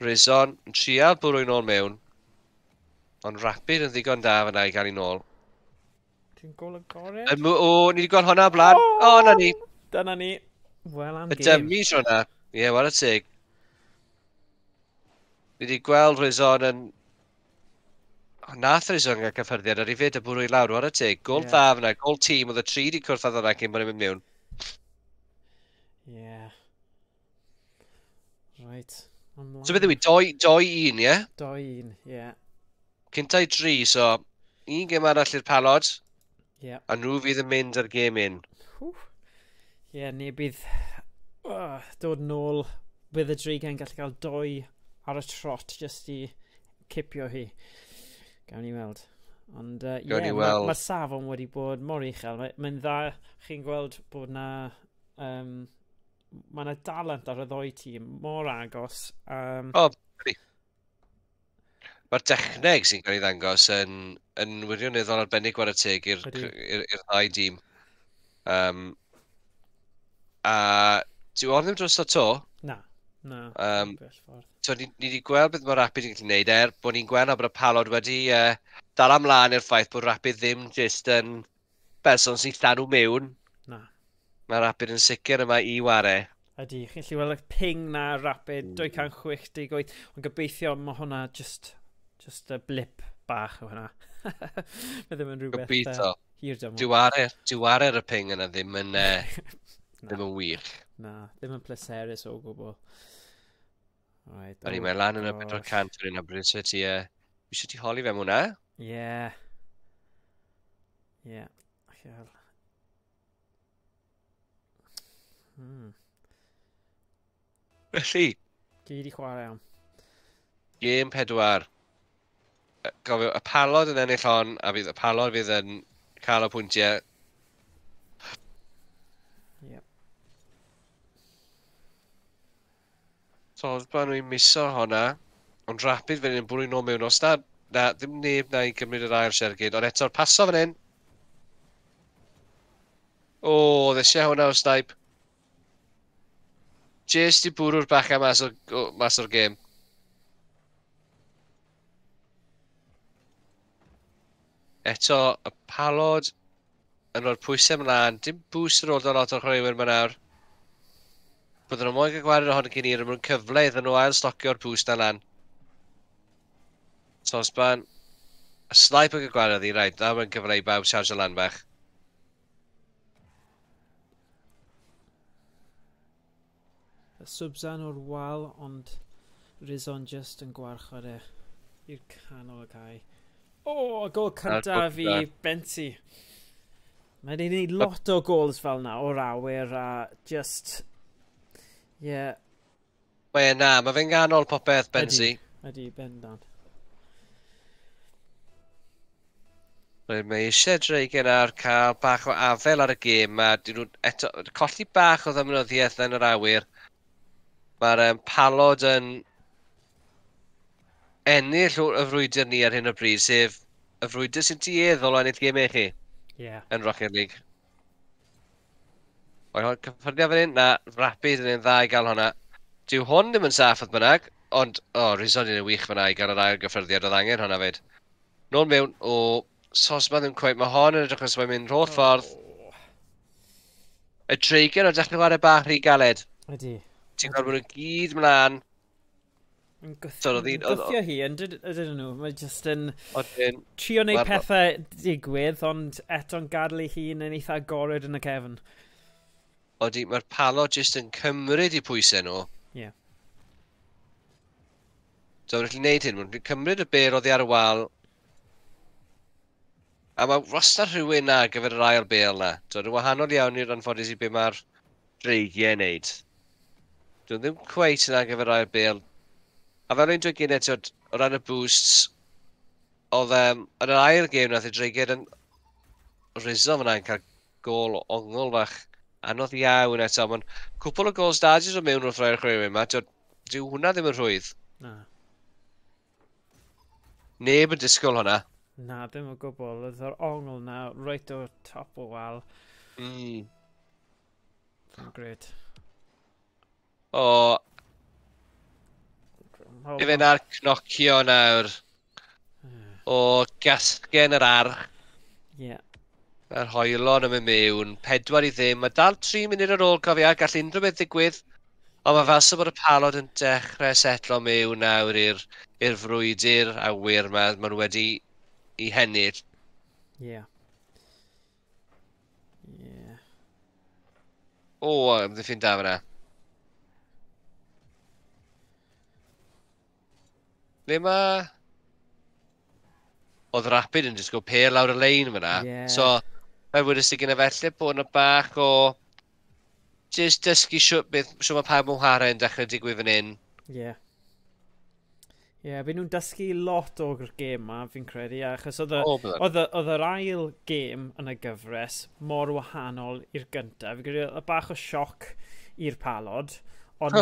Rizon yn trial bwrw i'n ôl mewn. Ond Rapid yn ddigon da fyna i gael ei nôl. Ti'n gol agored? O, ni wedi gweld hwnna o blaen. O, na ni. Dyna ni. Wel am gêm. Y dymi tro na. Ie, wara teg. Ni wedi gweld Rizon yn... O, nath Rizon gael cyffyrddiad ar ei fyd a bwrw i lawr, wara teg. Gol dda fyna, gol tîm, oedd y tri wedi cwrdd â cyn bod e'n mynd mewn. Ie. Right. Ymlaen. So beth yw i? 2-1, ie? 2-1, ie. Cynta i 3, so un gêm arall i'r palod. Ie. A nhw fydd yn mynd ar gêm un. Ie, neu bydd dod nôl, bydd y dreigiau'n gallu cael 2 ar y trot just i cipio hi. Gawn ni weld. Ond ie, mae'r safon wedi bod mor uchel. Mae'n dda, chi'n gweld bod na... mae yna dalent ar y ddoi tîm mor agos. O, mae'r dechneg sy'n cael ei ddangos yn wirioneddol arbennig war y teg i'r ddau dîm. A dyw hon ddim drosto to. Na, na. So ni wedi gweld beth mae Rapid yn gallu gwneud, er bod ni'n gweld bod y palod wedi dal ymlaen i'r ffaith bod Rapid ddim jyst yn berson sy'n llanw mewn. Na. Mae Rapid yn sicr yma i ware. Ydy, chi'n gallu weld y ping na Rapid, 268, ond gobeithio mae hwnna just a blip bach o hwnna. Mae ddim yn rhywbeth hir dymor. Dyw ar y ping yna ddim yn, ddim yn wych. Na, ddim yn pleserus o gwbl. Right, oh, mae lan yn y 400 yr un o bryd, so ti, eisiau ti holi fe am hwnna? Ie. Ie. Felly. Gyd i chwarae am. Gêm 4. Gofio, y Palod yn ennill hon, a fydd y Palod fydd yn cael y pwyntiau. Yep. So, oedd nhw'n miso honna, ond Rapid fan hyn yn bwrw nôl mewn. Os na, ddim neb na i gymryd yr ail siergyd, ond eto'r paso fan hyn. O, oedd eisiau hwnna o Snipe. Jyst i bwrw'r bachau mas o'r gêm. Eto, y Palod yn rhoi'r pwysau ymlaen. Dim boost ar ôl da lot o'r chwaraewyr yma nawr. Bydden nhw moyn cael gwared ohono cyn hir, ond cyfle iddyn nhw ail stocio'r boost na lan. Sosban, y Snipe yn cael gwared iddi, rhaid, na mae'n cyfle i bawb siarjio lan bach. Y Subzan o'r wal, ond Rizon just yn gwarchod e i'r canol y cae. O, y gol cyntaf i Benzi. Mae wedi gwneud lot o gols fel na o'r awyr a just... Ie. Yeah. Mae e na, mae fe'n ganol popeth, Benzi. Ydy, bendant. Mae eisiau Dreigiau nawr cael bach o afel ar y gêm. Mae dyn nhw eto colli bach o ddefnyddiaeth yn yr awyr. Mae'r Palod yn ennill y frwydr ni ar hyn o bryd, sef y frwydr sy'n tueddol o ennill gemau chi. Yeah. Yn Rocket League. Mae hwn cyffyrddiad fan hyn, na, Rapid yn un dda i gael hwnna. Dyw hwn ddim yn saff oedd bynnag, ond, o, oh, Rizon yn wych fyna i gael yr ail gyffyrddiad, oedd angen hwnna fyd. Nôl mewn, o, Sosma ddim cweit, mae hon yn edrych os mae'n mynd holl ffordd. Y Dreigiau o dechrau chwarae bach rhy galed. Ydy. Ti'n gweld bod nhw gyd mlaen. Yn gwthio hi, yn dydyn nhw. Mae jyst yn trio wneud pethau digwydd, ond eto'n gadael ei hun yn eitha agored yn y cefn. Odi, mae'r Palod jyst yn cymryd i pwysau nhw. Ie. Yeah. So, mae'n gallu gwneud hyn, mae'n cymryd y bêl oddi ar y wal. A mae wastad rhywun na ar gyfer yr ail bêl na. So, yn wahanol iawn i'r anffodus i be mae'r Dreigiau yn neud. Dwi'n ddim cweit yna ar gyfer yr ail bêl. A fel o'n dweud gynnau, ti'od, o ran y boosts, oedd yn yr ail gêm nath y Dreigiau yn Rizzo fyna yn cael gôl o ongl fach anodd iawn eto. Mae'n cwpl o gols da jyst o mewn wrth rhai'r chwaraewyr yma. Dyw hwnna ddim yn rhwydd. Na. Neb yn disgwyl hwnna. Na, ddim o gwbl. Oedd yr ongl na right o'r top o wal. Mm. Great. O. Efe na'r cnocio nawr. O gasgen yr arch. Ie. Yeah. Mae'r hoelon yn mynd mewn, 4-0. Mae dal 3 munud ar ôl, cofia, gall unrhyw beth ddigwydd. Ond mae fel bod y Palod yn dechrau setlo mewn nawr i'r frwydr awyr yma. Maen nhw wedi i hennill. Ie. Ie. O, ymddiffyn da fyna. Le mae... Oedd Rapid yn disgwyl pêl lawr y lein fyna. Yeah. So, fel wedys i gyda felly bod yna bach o jyst dysgu siwt mae pawb yn chwarae yn dechrau digwydd fan hyn. Ie. Ie, fe nhw'n dysgu lot o'r gêm ma, fi'n credu, achos oedd yr ail gêm yn y gyfres mor wahanol i'r gyntaf. Fi'n credu, oedd bach o sioc i'r Palod, ond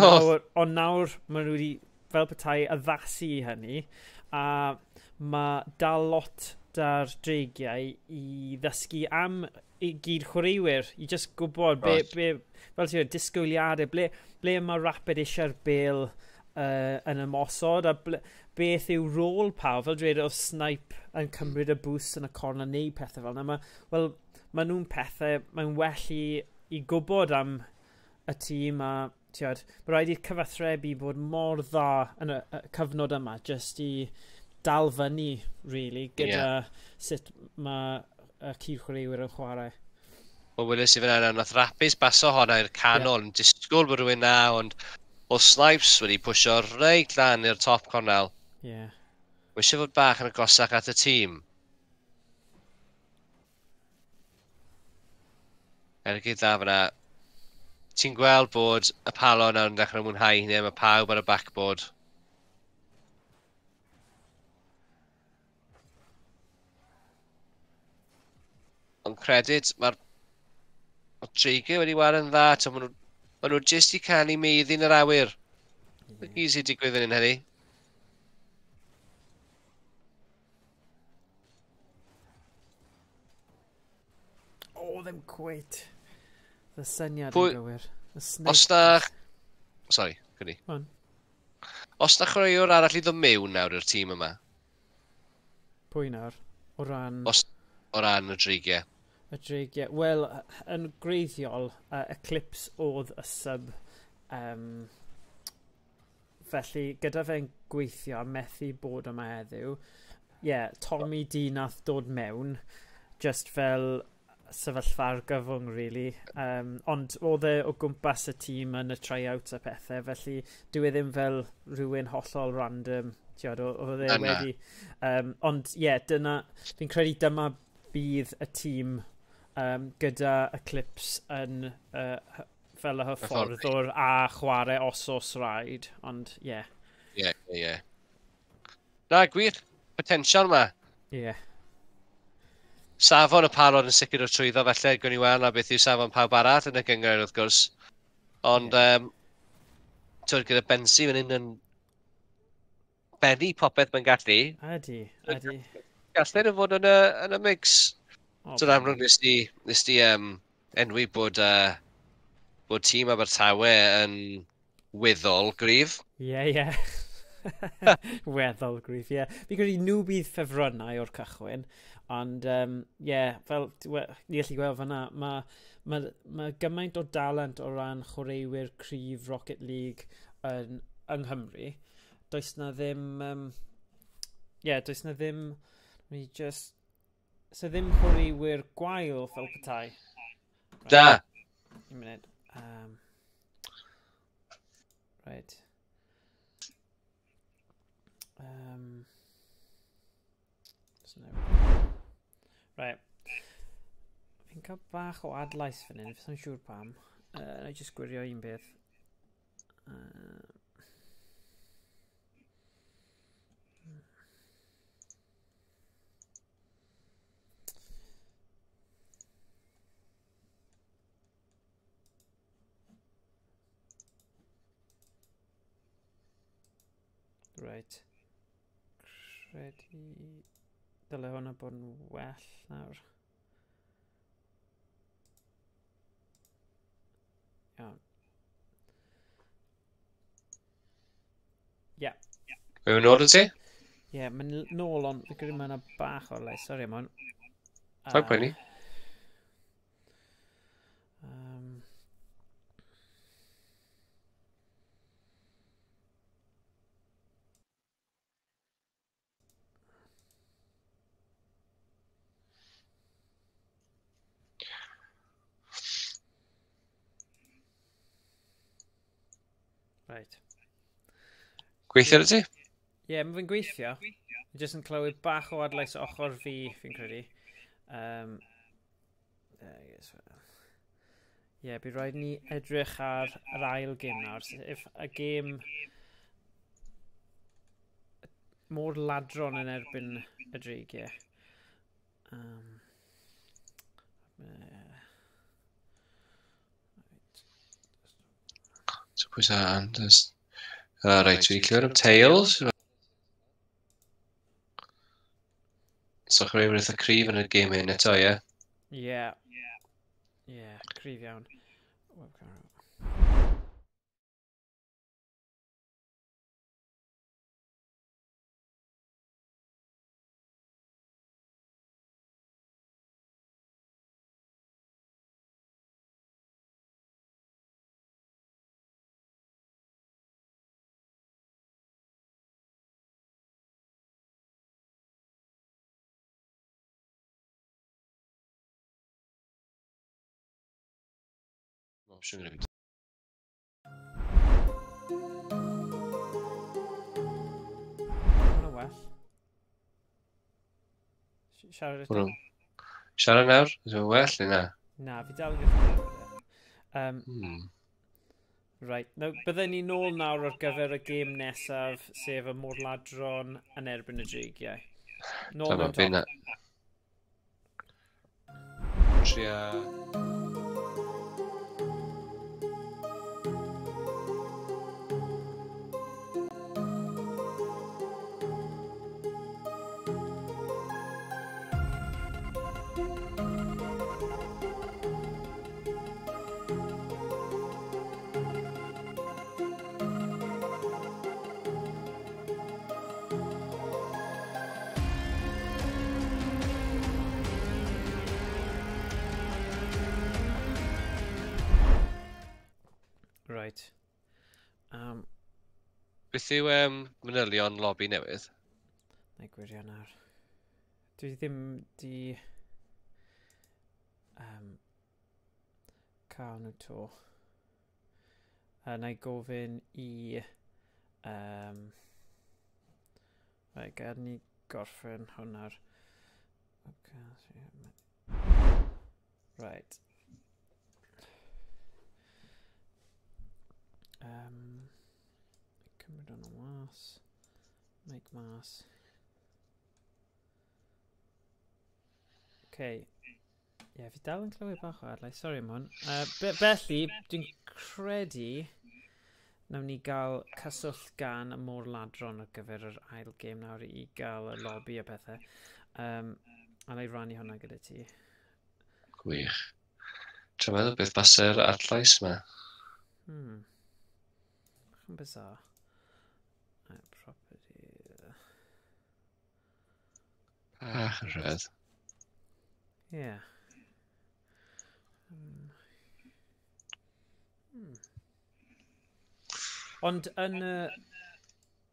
nawr maen nhw wedi, fel petai, addasu i hynny, a mae dal lot da'r Dreigiau i ddysgu am i gyd chwaraewyr, i just gwybod be, fel ti'n dweud, disgwyliadau, ble mae Rapid eisiau'r bêl yn ymosod, a beth yw rôl pawb, fel dweud, oedd Snipe yn cymryd y boost yn y corner neu pethau fel yna. Wel, mae nhw'n pethau, mae'n well i gwybod am y tîm a, ti'od, mae rhaid i'r cyfathrebu bod mor dda yn y cyfnod yma, jyst i dal fyny, really, gyda sut mae y cyd-chwaraewyr yn chwarae. Wel, weles i fan yna, nath Rapid baso honna i'r canol, yn disgwyl bod rhywun na, ond oedd Snipes wedi pwysio reit lan i'r top cornel. Ie. Mae eisiau fod bach yn agosach at y tîm. Ergyd dda fyna. Ti'n gweld bod y palo nawr yn dechrau mwynhau hynny, mae pawb ar y backboard. Ond credit, mae'r Dreigiau wedi wario yn dda, maen nhw jyst i canu meiddyn yr awyr. Yeah. Gyd sy'n digwydd yn hyn heddi. O, ddim cweit. Y syniad yn gywir. Os na... Sorry, gwni. Os na chwaraewr arall i ddod mewn nawr i'r tîm yma? Pwy nawr? O ran... Os, o ran y Dreigiau. Y Dreigiau. Wel, yn greiddiol, Eclipse oedd y sub. Felly, gyda fe'n gweithio a methu bod yma heddiw, yeah, Tommy D nath dod mewn, just fel sefyllfa argyfwng, really. Ond oedd e o gwmpas y tîm yn y tryouts a pethau, felly dyw e ddim fel rhywun hollol random, tiod, oedd e wedi... Ond ie, yeah, dyna, fi'n credu dyma bydd y tîm gyda Eclipse yn fel y hyfforddwr a chwarae os oes rhaid, ond ie. Ie, ie. Na, gwir, potensial ma. Ie. Safon y parod yn sicr o trwyddo, felly gwn i weld na beth yw safon pawb arall yn y gynghrair wrth gwrs. Ond, twyd, gyda Benzi fan hyn yn bennu popeth mae'n gallu. Ydy, ydy. Gallu nhw fod yn y mix. So, amlwg nes di enwi bod tîm Abertawe yn weddol gryf. Ie, ie. Weddol gryf, ie. Fi'n credu nhw bydd ffefrynnau o'r cychwyn, ond ie, fel ni gallu gweld fan'na, mae gymaint o dalent o ran chwaraewyr cryf Rocket League yng Nghymru. Does na ddim, does na ddim, mi just, so ddim chwaraewyr gwael fel petai. Right. Da. Un munud. Right. Right. Fi'n cael bach o adlais fan hyn, fi'n siŵr pam. Na i just gwirio un beth. Right. Credu... Dyle hwnna bod yn well nawr. Iawn. Ie. Mae'n nôl i ti? Ie, mae'n nôl, ond fi'n credu mae yna bach o lais. Sori am hwn. Paid poeni. Right. Gweithio ar ti? Ie, mae fe'n gweithio. Fi jyst yn clywed bach o adlais o ochr fi, fi'n credu. Ie, bydd rhaid ni edrych ar yr ail gêm nawr. If y gêm mor ladron yn erbyn y Dreigiau. So pwy sa Anders? Reit, wedi clywed am Tails. So chwaraewyr eitha cryf yn y gêm hyn eto, ie? Ie. Ie, cryf iawn. Opsiwn gyda fi. Hwna well. Siarad eto? Siarad nawr? Ydw i'n well neu na? Na, fi dal yn gallu clywed e. Right, now, bydden ni nôl nawr ar gyfer y gêm nesaf, sef y Môr-Ladron yn erbyn y Dreigiau. Nôl mewn top. Tria... Right. Beth yw manylion lobby newydd? Na i gwirio nawr. Dwi ddim di cael nhw to. Na i gofyn i... Right, gad ni gorffen hwnna'r... Okay, right. Cymryd hwnna mas. Make mas. Okay. Ie, yeah, fi dal yn clywed bach o adlais. Sorry am hwn. Felly, dwi'n credu nawn ni gael cyswllt gan y Môr-Ladron ar gyfer yr ail gêm nawr i gael y lobby a pethau. A na i rannu hwnna gyda ti. Gwych. Dwi'n meddwl beth base'r adlais yma. Bach yn bizarre. Property. Bach yn rhyfedd. Ie. Ond yn y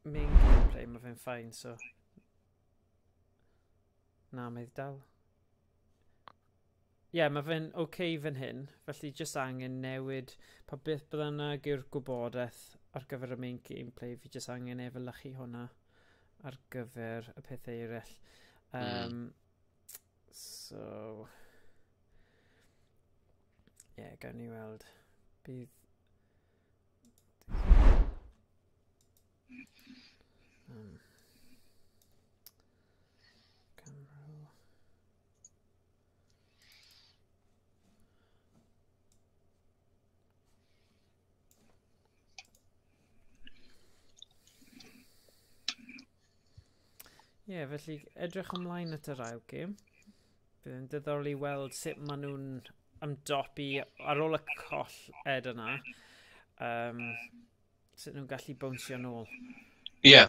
main gameplay mae fe'n fine, so... Na, mae dal. Ie, yeah, mae fe'n okay fan hyn, felly jyst angen newid pa beth bynnag yw'r gwybodaeth ar gyfer y main gameplay, fi jyst angen efelychu hwnna ar gyfer y pethau eraill. So... Ie, yeah, gawn ni weld. Bydd... Camera... Ie, yeah, felly edrych ymlaen at yr ail gêm. Bydd yn diddorol i weld sut maen nhw'n ymdopi ar ôl y colled yna. Sut nhw'n gallu bownsio nôl. Ie.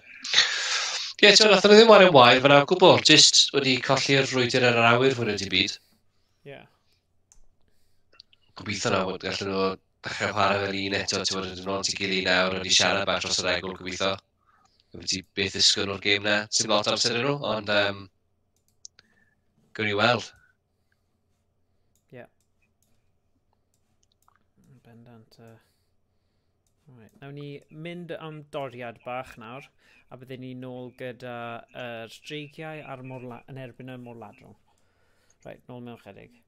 Ie, ti'n nath nhw ddim wario wael fyna o gwbl. Just wedi colli'r frwydr ar yr awyr fwy na dim byd. Ie. Gobeithio na bod gallen nhw dechrau chwarae fel un eto, ti'n bod yn ôl at ei gilydd nawr, wedi siarad bach dros yr egwyl gobeithio. Wedi beth ysgwn o'r gêm na. Sim lot o amser yn nhw, ond gawn ni weld. Ie. Yeah. Bendant. Right. Nawn ni mynd am doriad bach nawr, a byddwn ni nôl gyda yr Dreigiau a'r yn erbyn y Môr-Ladron. Right, nôl mewn chydig.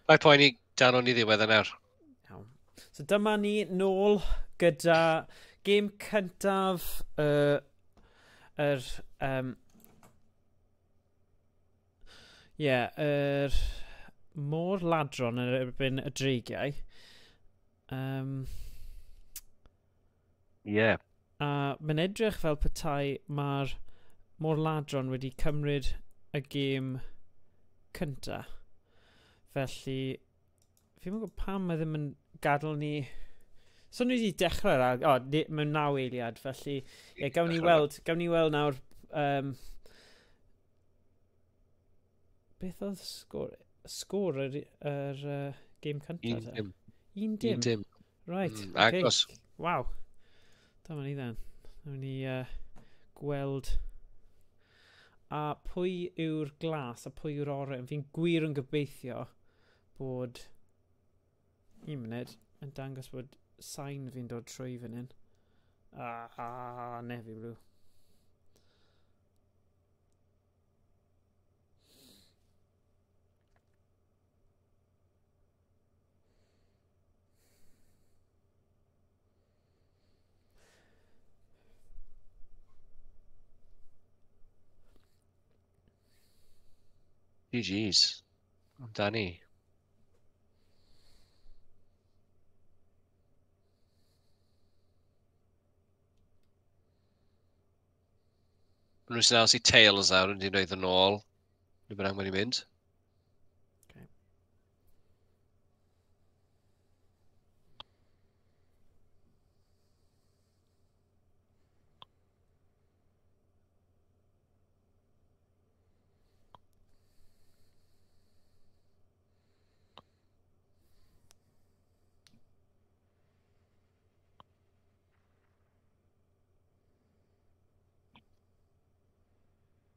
Mae poeni dan o'n i ddiwedd yn nawr. Iawn. So dyma ni nôl gyda gêm cyntaf yr yr Môr-ladron yn erbyn y Dreigiau. Ie. A mae'n edrych fel petai mae'r Môr-ladron wedi cymryd y gêm cynta. Felly, fi'n gwybod pam mae ddim yn gadael ni... So ni wedi dechrau'r ail... O, mewn 9 eiliad, felly... Ie, gawn ni weld nawr... Beth oedd sgôr yr gêm cyntaf? 1-dim. 1-dim? Right, okay. Agos. Waw. Dyma ni then. Dyma ni gweld... A pwy yw'r glas a pwy yw'r oren? Fi'n gwir yn gobeithio bod... Un munud, yn dangos bod sain fi'n dod trwy fan hyn. Navy blue. GG's. Amdani. Maen nhw sy'n aros i Tails nawr yn dyn yn ôl. Neu bynnag mae'n i mynd. Okay.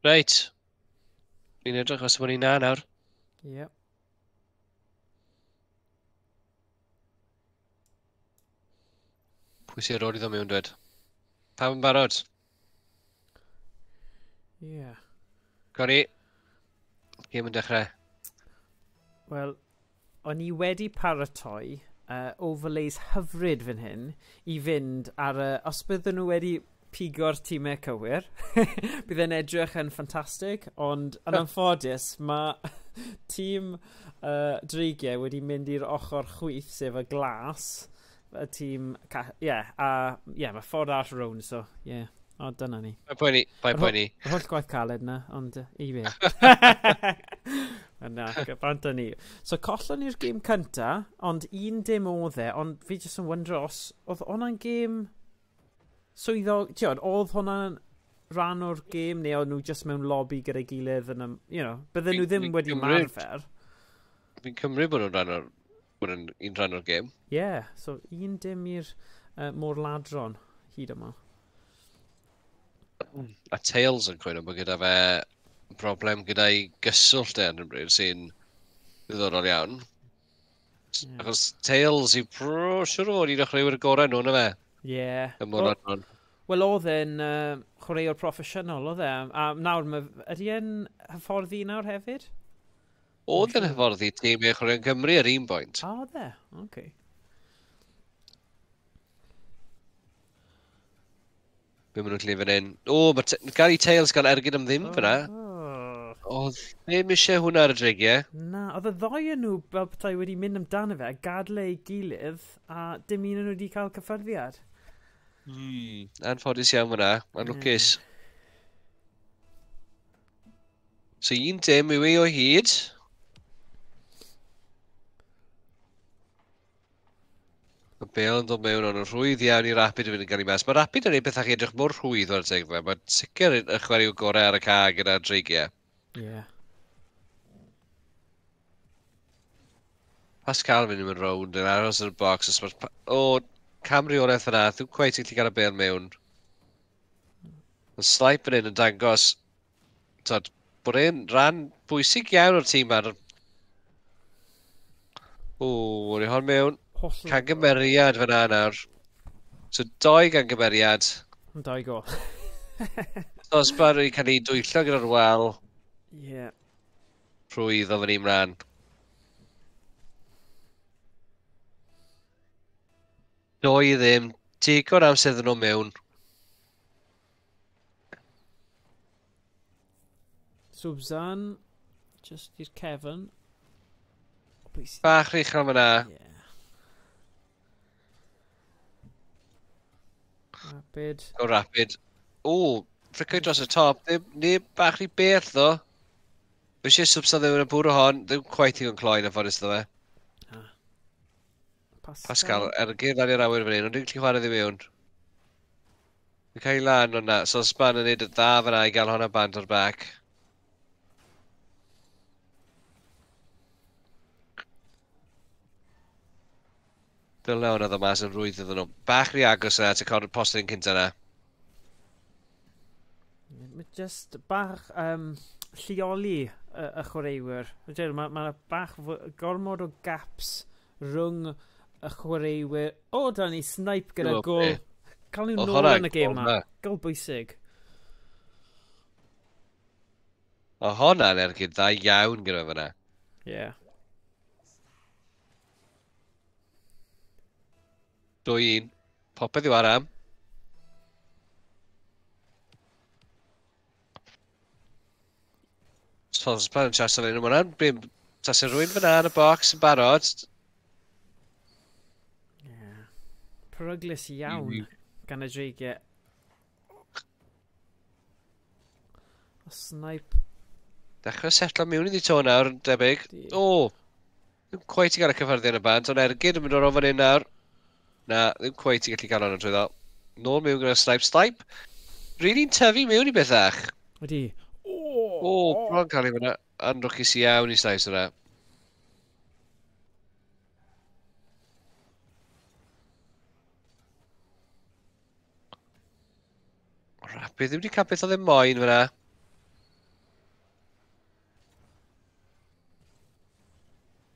Reit. Ni'n edrych os bod ni'n na nawr. Ie. Yep. Pwy sy'n ar ôl iddo mewn dweud? Pam yn barod? Ie. Yeah. Cori, gêm yn dechrau. Wel, o'n i wedi paratoi overlays hyfryd fan hyn i fynd ar y... Os bydden nhw wedi pigo'r tîmau cywir, bydd e'n edrych yn ffantastig, ond yn anffodus mae tîm Dreigiau wedi mynd i'r ochr chwith, sef y glas, y tîm... mae ffordd arall rownd, so ie. Yeah. O, dyna ni. Paid poeni, paid poeni. Yr holl gwaith caled na, ond i fi. Na, bant â ni. So collon ni'r gêm cynta, ond 1-dim oedd e, ond fi jyst yn wyndro os oedd hwnna'n gêm swyddog, ti'n oedd hwnna'n rhan o'r gêm, neu oedd nhw jyst mewn lobby gyda'i gilydd yn, you know, bydden nhw ddim wedi marfer. Fi'n cymryd bod nhw'n rhan o'r, bod yn un rhan o'r gêm. Ie, yeah, so 1-dim i'r Môr-ladron hyd yma. A Tails yn cwyno bod gyda fe broblem gyda'i gyswllt e ar hyn o bryd sy'n ddiddorol iawn. Yeah. Achos Tails yw siŵr o fod un o chwaraewyr gorau nhw, na fe? Ie. Yeah. Y Môr-ladron. Wel, oedd e'n chwaraewr proffesiynol, oedd e? A nawr, ydy e'n hyfforddi nawr hefyd? Oedd e'n hyfforddi tîm i chwaraeon Cymru ar un bwynt. A, oedd e? Oce. Be maen nhw'n gallu fan hyn? O, mae Gary Tails gael ergyd am ddim fyna. Oedd ddim eisiau hwnna ar y Dreigiau. Na, oedd y ddoi yn nhw fel petai wedi mynd amdano fe a gadael ei gilydd a dim un o'n nhw wedi cael cyffyrddiad. Anffodus iawn fyna, mae'n lwcus. So 1-dim yw ei o hyd. Mae Bale yn dod mewn ond yn rhwydd iawn i Rapid yn mynd yn gael ei mas. Mae Rapid yn ei bethau chi edrych mor rhwydd o'r teg fe. Mae'n sicr y chwarae gorau ar y ca gyda'r Dreigiau. Ie. Yeah. Pascal yn mynd rownd yn aros yn y box. O, camreolaeth yna, ddim cweit yn gallu gael y bêl mewn. Mae Snipe yn hyn yn dangos tod, bod e'n rhan bwysig iawn o'r tîm ar... O, rhoi hon mewn. Cangymeriad fyna nawr. So, 2 gangymeriad. 2 gol. Osbar wedi cael ei dwyllo gyda'r wal. Ie. Yeah. Rhwydd o fan i mlaen. Doi ddim. Digon amser iddyn nhw mewn. Swbzan, just i'r cefn. Bach rhy uchel fyna. Yeah. Rapid. Go Rapid. O, flicio dros y top. Neb bach rhy bell ddo. Fi eisiau Swbzan ddim yn y bwrw hon. Ddim quite igon cloi na ffordd iddo fe. Pascal. Pascal, ergyd lan i'r awyr fan hyn, ond dwi'n gallu chwarae ddim mewn. Fi'n cael ei lan o'na, so Span yn neud y dda fyna i gael hwnna bant o'r back. Dyle hwnna ddod mas yn rwydd iddyn nhw. Bach rhy agos yna at y corner postyn cynta yna. Mae just bach lleoli y chwaraewyr. Mae ma bach gormod o gaps rhwng y chwaraewyr. O, da ni snipe gyda gol. Cael nhw nôl yn y gêm ma. Gol bwysig. O, hwnna'n ergyd dda iawn gyda fyna. Ie. Yeah. 2-1. Popeth i'w aram. Sosban yn siarad fan hyn. Mae hwnna'n... Tase rhywun fyna yn y box yn barod. Yeah. Peryglus iawn gan y Dreigiau. O, snipe. Dechrau setlo mewn iddi to nawr, yn debyg. O! Ddim cweit i gael y cyffyrddiad yn y band, ond ergyd yn mynd o'r ofyn hyn nawr. Na, ddim cweit i gallu gael hwnna trwyddo. Nôl mewn gyda snipe. Snipe! Really'n tyfu mewn i bethach. Ydy. O, bron cael ei fyna. Anrwchus iawn i Snipes yna. Rapid, ddim wedi cael beth oedd e moyn fyna.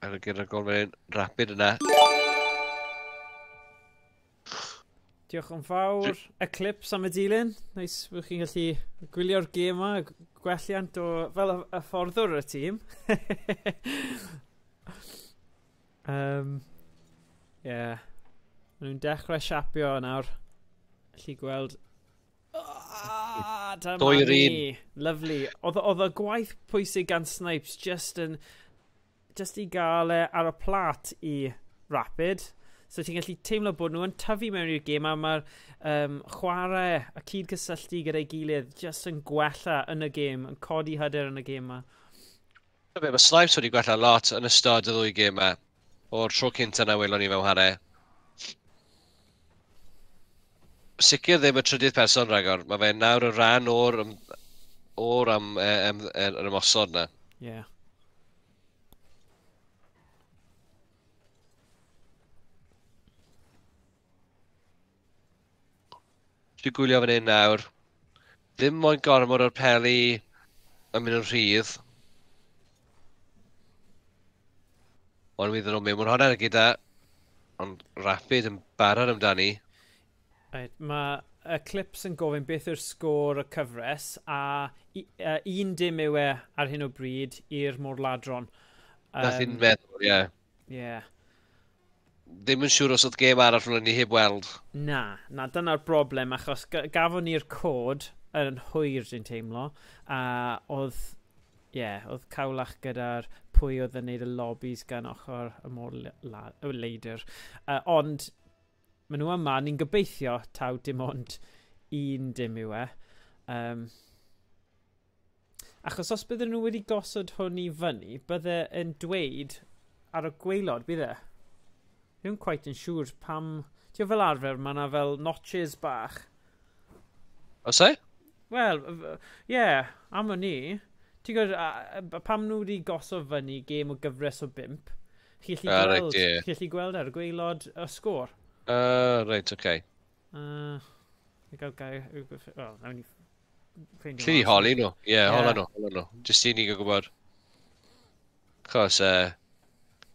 Ar y gyda'r gol fan hyn, Rapid yna. Diolch yn fawr, Eclipse am y dilyn. Neis bod chi'n gallu gwylio'r gêm yma, gwelliant o, fel y fforddwr y tîm. Yeah. Maen nhw'n dechrau siapio nawr. Allu gweld... Dyma ni. Lovely. Oedd y gwaith pwysig gan Snipes just yn... Just i gael e ar y plat i Rapid. So ti'n gallu teimlo bod nhw yn tyfu mewn i'r gêm a mae'r chwarae a cyd-gysylltu gyda'i gilydd just yn gwella yn y gêm, yn codi hyder yn y gêm yma. Mae Snipes wedi gwella lot yn ystod y ddwy gêm yma. O'r tro cynta na welon ni mewn chwarae. Sicr ddim y trydydd person rhagor. Mae fe nawr yn rhan o'r ymosod na. Ie. Yeah. Dwi'n gwylio fan hyn nawr. Ddim moyn gormod o'r peli yn mynd yn rhydd. Ond wyddwn nhw'n mynd mewn hwnna gyda. Ond Rapid yn barod amdani. Right, mae Eclipse yn gofyn beth yw'r sgôr y cyfres a 1-0 yw e ar hyn o bryd i'r Môr-Ladron. Nath i'n meddwl, ie. Ie. Ddim yn siŵr os oedd gêm arall rhywun ni heb weld. Na, dyna'r broblem, achos gafon ni'r cod yn hwyr dwi'n teimlo, a oedd, oedd cawlach gyda'r pwy oedd yn neud y lobbies gan ochr y môr-leidr. Ond, maen nhw yma, ni'n gobeithio taw dim ond 1-0 yw e. Achos os bydden nhw wedi gosod hwn i fyny, bydde yn dweud ar y gwaelod, bydd e? Ddim quite yn siŵr pam... Ti'n fel arfer, mae yna fel notches bach. Oes e? Wel, ie, yeah, am o'n i. Ti'n gwybod, pam nhw wedi gosod fyny gêm o gyfres o 5, chi'n gallu gweld, right, yeah. Chi gweld ar y gwaelod y sgôr. Reit, oce. Gael gair... Wel, nawn ni ffeindio. Lli holi nhw. Ie, hola nhw, hola nhw. Jyst i ni gael gwybod. Chos,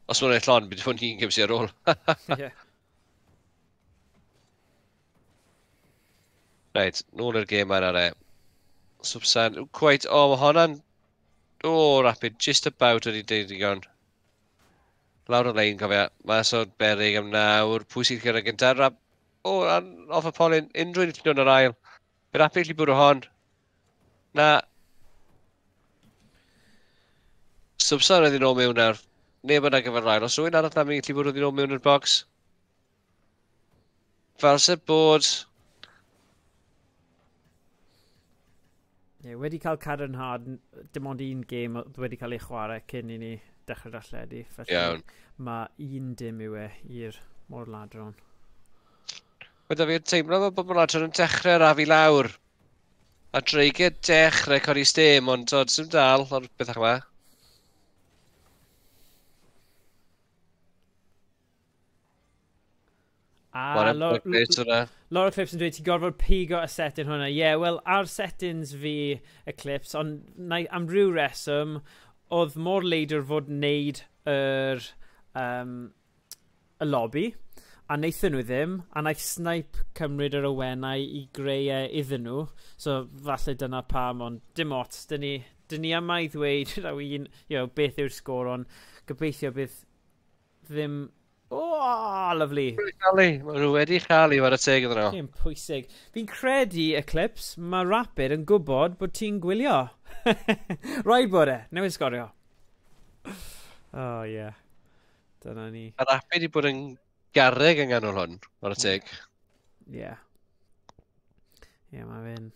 os maen nhw'n llon, bydd hwn un gymsi ar ôl. Ie. Reit, nôl i'r gêm yna re. Swbsan, quite, o, mae hwnna'n O, Rapid, just about wedi deud digon. Lawr y lein, cofia. Mas o'r berig am nawr. Pwy sy'n cyrraedd gyntaf? Rap... O, off y polyn. Unrhyw un gallu dod yn yr ail. Fe Rapid gallu bwrw hon. Na. Swbsan oedd i'n ôl mewn nawr. Neb yn ar gyfer ail. Os rhywun arall am i gallu bwrw i'n ôl mewn i'r box. Fel se bod... Ie, wedi cael cadarnhad, dim ond un gêm oedd wedi cael ei chwarae cyn i ni dechrau darlledu. Felly Iawn. Mae 1-0 yw e i'r Môr-ladron. Mae da fi'r teimlo fel bod Môr-ladron yn dechrau rafu lawr. A Dreigiau dechrau codi stêm, ond tod, sy'n dal o'r bethach yma. A Laura Clips yn dweud ti'n gorfod pigo y setting hwnna. Ie, yeah, wel, ar settings fi y Clips, ond am ryw reswm, oedd mor leidr fod wneud yr y lobby, a wnaethon nhw ddim, a wnaeth Snipe cymryd yr awenau i greu e iddyn nhw. So, falle dyna pam, ond dim ots, dyn ni yma i ddweud raw un, you know, beth yw'r sgôr, ond gobeithio bydd ddim... Oh, lovely. Maen nhw wedi chael i war y teg iddyn nhw. Gêm pwysig. Fi'n credu, Eclipse, mae Rapid yn gwybod bod ti'n gwylio. Rhaid bod e, newydd sgorio. Oh, yeah. Dyna ni. Mae Rapid i bod yn garreg yng nghanol hwn, war y teg. Ie. Ie, mae fe'n...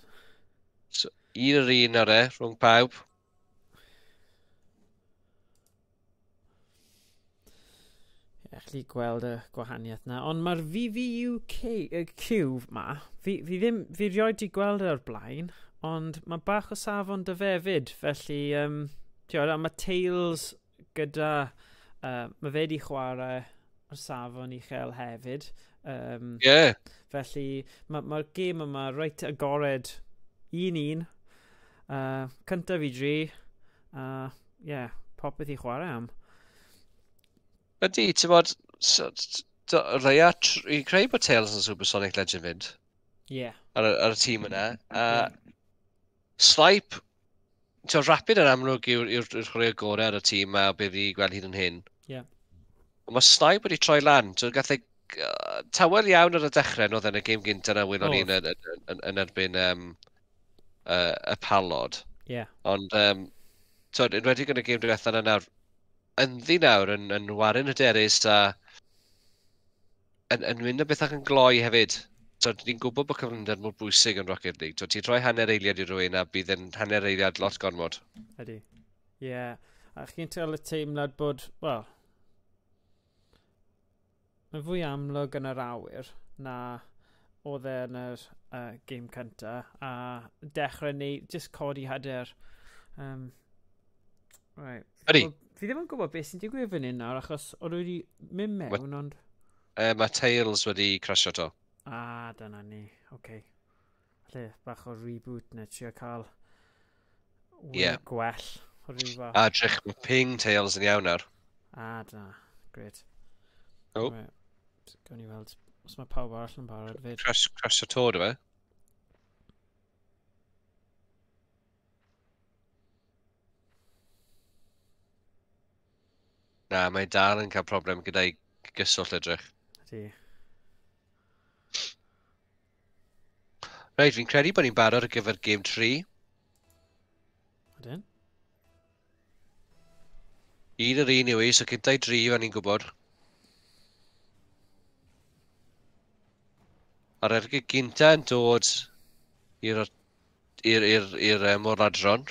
So, un yr un ar e, rhwng pawb. Allu gweld y gwahaniaeth na, ond mae'r VVUK Q ma, fi ddim, fi rioed di gweld e o'r blaen, ond mae bach o safon dy fe fyd, felly, ti'od, a mae Tails gyda, mae fe di chwarae o'r safon uchel hefyd. Yeah. Felly, mae'r gêm yma reit agored 1-1, cyntaf i 3, yeah, popeth i chwarae am. Ydy, ti'n bod, Rhea, i'n creu bod Tails yn Supersonic Legend fynd. Ie. Ar y tîm yna. A Snipe, ti'n Rapid yn amlwg yw'r chwaraewr gorau ar y tîm a be fi gweld hyd yn hyn. Ie. Ond mae Snipe wedi troi lan. Ti'n gath ei tawel iawn ar y dechrau, oedd yn y gêm gyntaf na welon ni yn erbyn y Palod. Ie. Ond, ti'n enwedig yn y gêm diwethaf yna nawr, ynddi nawr yn warin hyderus a yn mynd y bethach yn gloi hefyd. So, ni'n gwybod bod cyflymder mor bwysig yn Rocket League. So, ti'n rhoi hanner eiliad i rywun a bydd yn hanner eiliad lot gormod. Ydy. Ie. Yeah. A chi'n cael y teimlad bod, wel, mae'n fwy amlwg yn yr awyr na oedd e yn yr gêm cynta a dechrau neu just codi hyder. Right. Ydy. Well, fi ddim yn gwybod beth sy'n digwydd fan hyn nawr, achos oedd wedi mynd mewn, ond... Mae Tails wedi crasio to. Ah, dyna ni. Oce. Okay. Falle bach o reboot neu trio cael gwell o ryw fath. A drych, mae ping Tails yn iawn nawr. Ah, dyna. Great. Oh. Right. Gawn ni weld os mae pawb arall yn barod fyd. Crasio to, do fe? Na, mae dal yn cael problem gyda'i gyswllt edrych. Ydy. Reit, fi'n credu bod ni'n barod ar gyfer gêm 3. Ydyn. Un yr un yw i, so cynta i 3 fan ni'n gwybod. A'r ergyd gynta yn dod i'r Môr-ladron.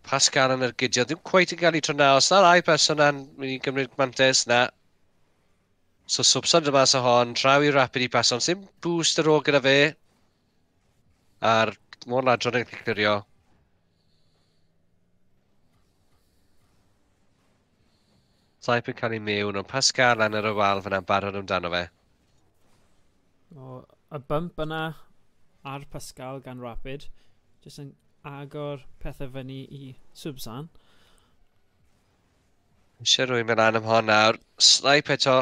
Pascal yn ergydio, ddim cweit yn cael ei tro na. Os na'r ail person na'n mynd i gymryd mantais, na. So Swbsan dyma mas o hon, draw i Rapid i paso, ond sim boost ar ôl gyda fe. A'r Môr-ladron yn clirio. Saip yn cael ei mewn, ond Pascal lan ar y wal fyna'n barod amdano fe. O, y bump yna ar Pascal gan Rapid, jyst yn agor pethau fyny i Swbsan. Eisiau rhywun mynd lan am hon nawr. Snipe eto,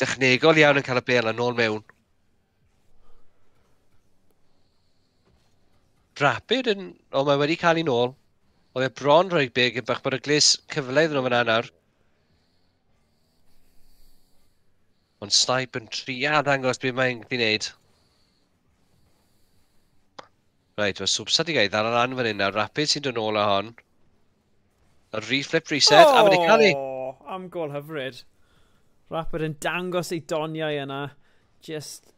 dechnegol iawn yn cael y bel yn ôl mewn. Rapid yn... O, mae wedi cael ei nôl. Oedd e bron rhoi big yn bach beryglus cyfle iddyn nhw fyna nawr. Ond Snipe yn trio dangos beth mae'n gallu gwneud. Reit, mae Swpsa di gael ddal lan fan hyn nawr. Rapid sy'n dod nôl â hon. Y reflip reset, a mae'n cael ei... Am gol hyfryd. Rapid yn dangos ei doniau yna. Just...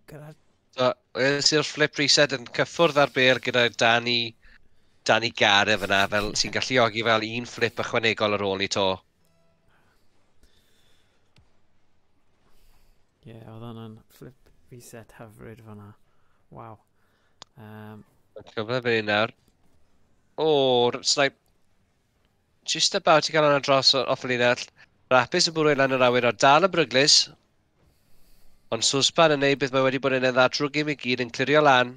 Gyda... So, ys flip reset yn cyffwrdd ar bêl gyda Danny Gareth fyna, fel sy'n galluogi fel un flip ychwanegol ar ôl ni to. Ie, yeah, oedd hwnna'n flip reset hyfryd fyna. Waw. Cyfle fe nawr. O, Snipe. Just about i gael hwnna dros off y linell. Rapid yn bwrw lan yr awyr o dal y bryglus. Ond Swspan yn neud beth mae wedi bod yn ei dda drwy gêm i gyd yn clirio lan.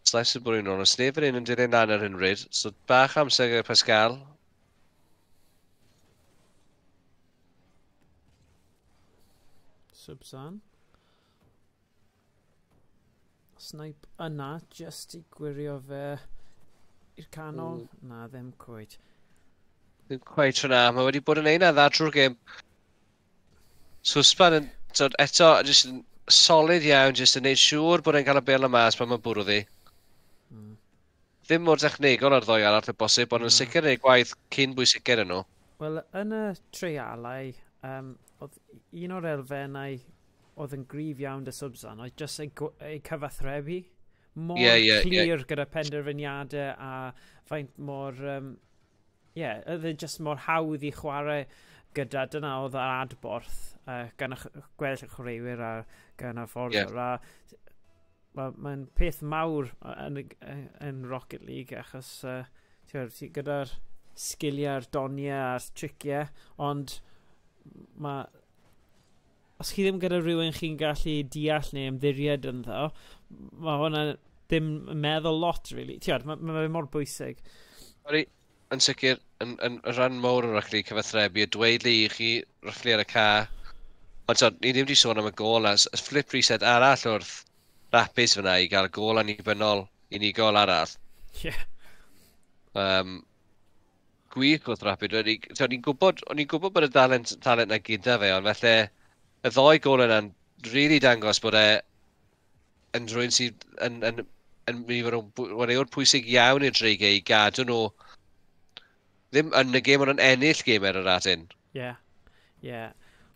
Snipes yn bwrw nôl. Os neb fan hyn yn dilyn lan ar hyn bryd. So bach amser gyda Pascal. Subsan. Snipe yna, just i gwirio fe i'r canol. Na, ddim cweit. Ddim cweit hwnna. Mae wedi bod yn ein dda drwy'r gêm. Swspan yn, so, eto, just yn solid iawn, just yn neud siŵr bod e'n cael y bêl y mas pan mae'n bwrw ddi. Ddim mor technegol ar ddoi arall y bosib, ond yn sicr neud gwaith cyn bwysiced yn nhw. Wel, yn y treialau, oedd un o'r elfennau oedd yn gryf iawn dy Swbsan, oedd just ei cyfathrebu mor clir gyda penderfyniadau a faint mor... oedd e just mor hawdd i chwarae gyda, dyna oedd yr adborth gan y gweddill y chwaraewyr a gan y ffordd. Yeah. Mae'n peth mawr yn Rocket League achos gyda'r sgiliau, a'r doniau a'r triciau, ond mae... Os chi ddim gyda rhywun chi'n gallu deall neu ymddiried ynddo, mae hwnna ddim yn meddwl lot, really. Tiod, mae mor bwysig. Ori, yn sicr, yn rhan mawr o'r rygbi cyfathrebu, y dweud le i chi roughly ar y ca. Ond so, ni ddim wedi sôn am y gôl na. Flip reset arall wrth Rapid fyna i gael gôl annibynnol unigol arall. Ie. Yeah. Gwych wrth Rapid. O'n i'n gwybod bod y talent na gyda fe, ond felly y ddoi gôl yna'n really dangos bod e yn rhywun sydd yn mynd i fod yn chwaraewr pwysig iawn i'r Dreigiau i gadw nhw ddim yn y gêm ond yn ennill gêm ar yr adyn. Ie, ie.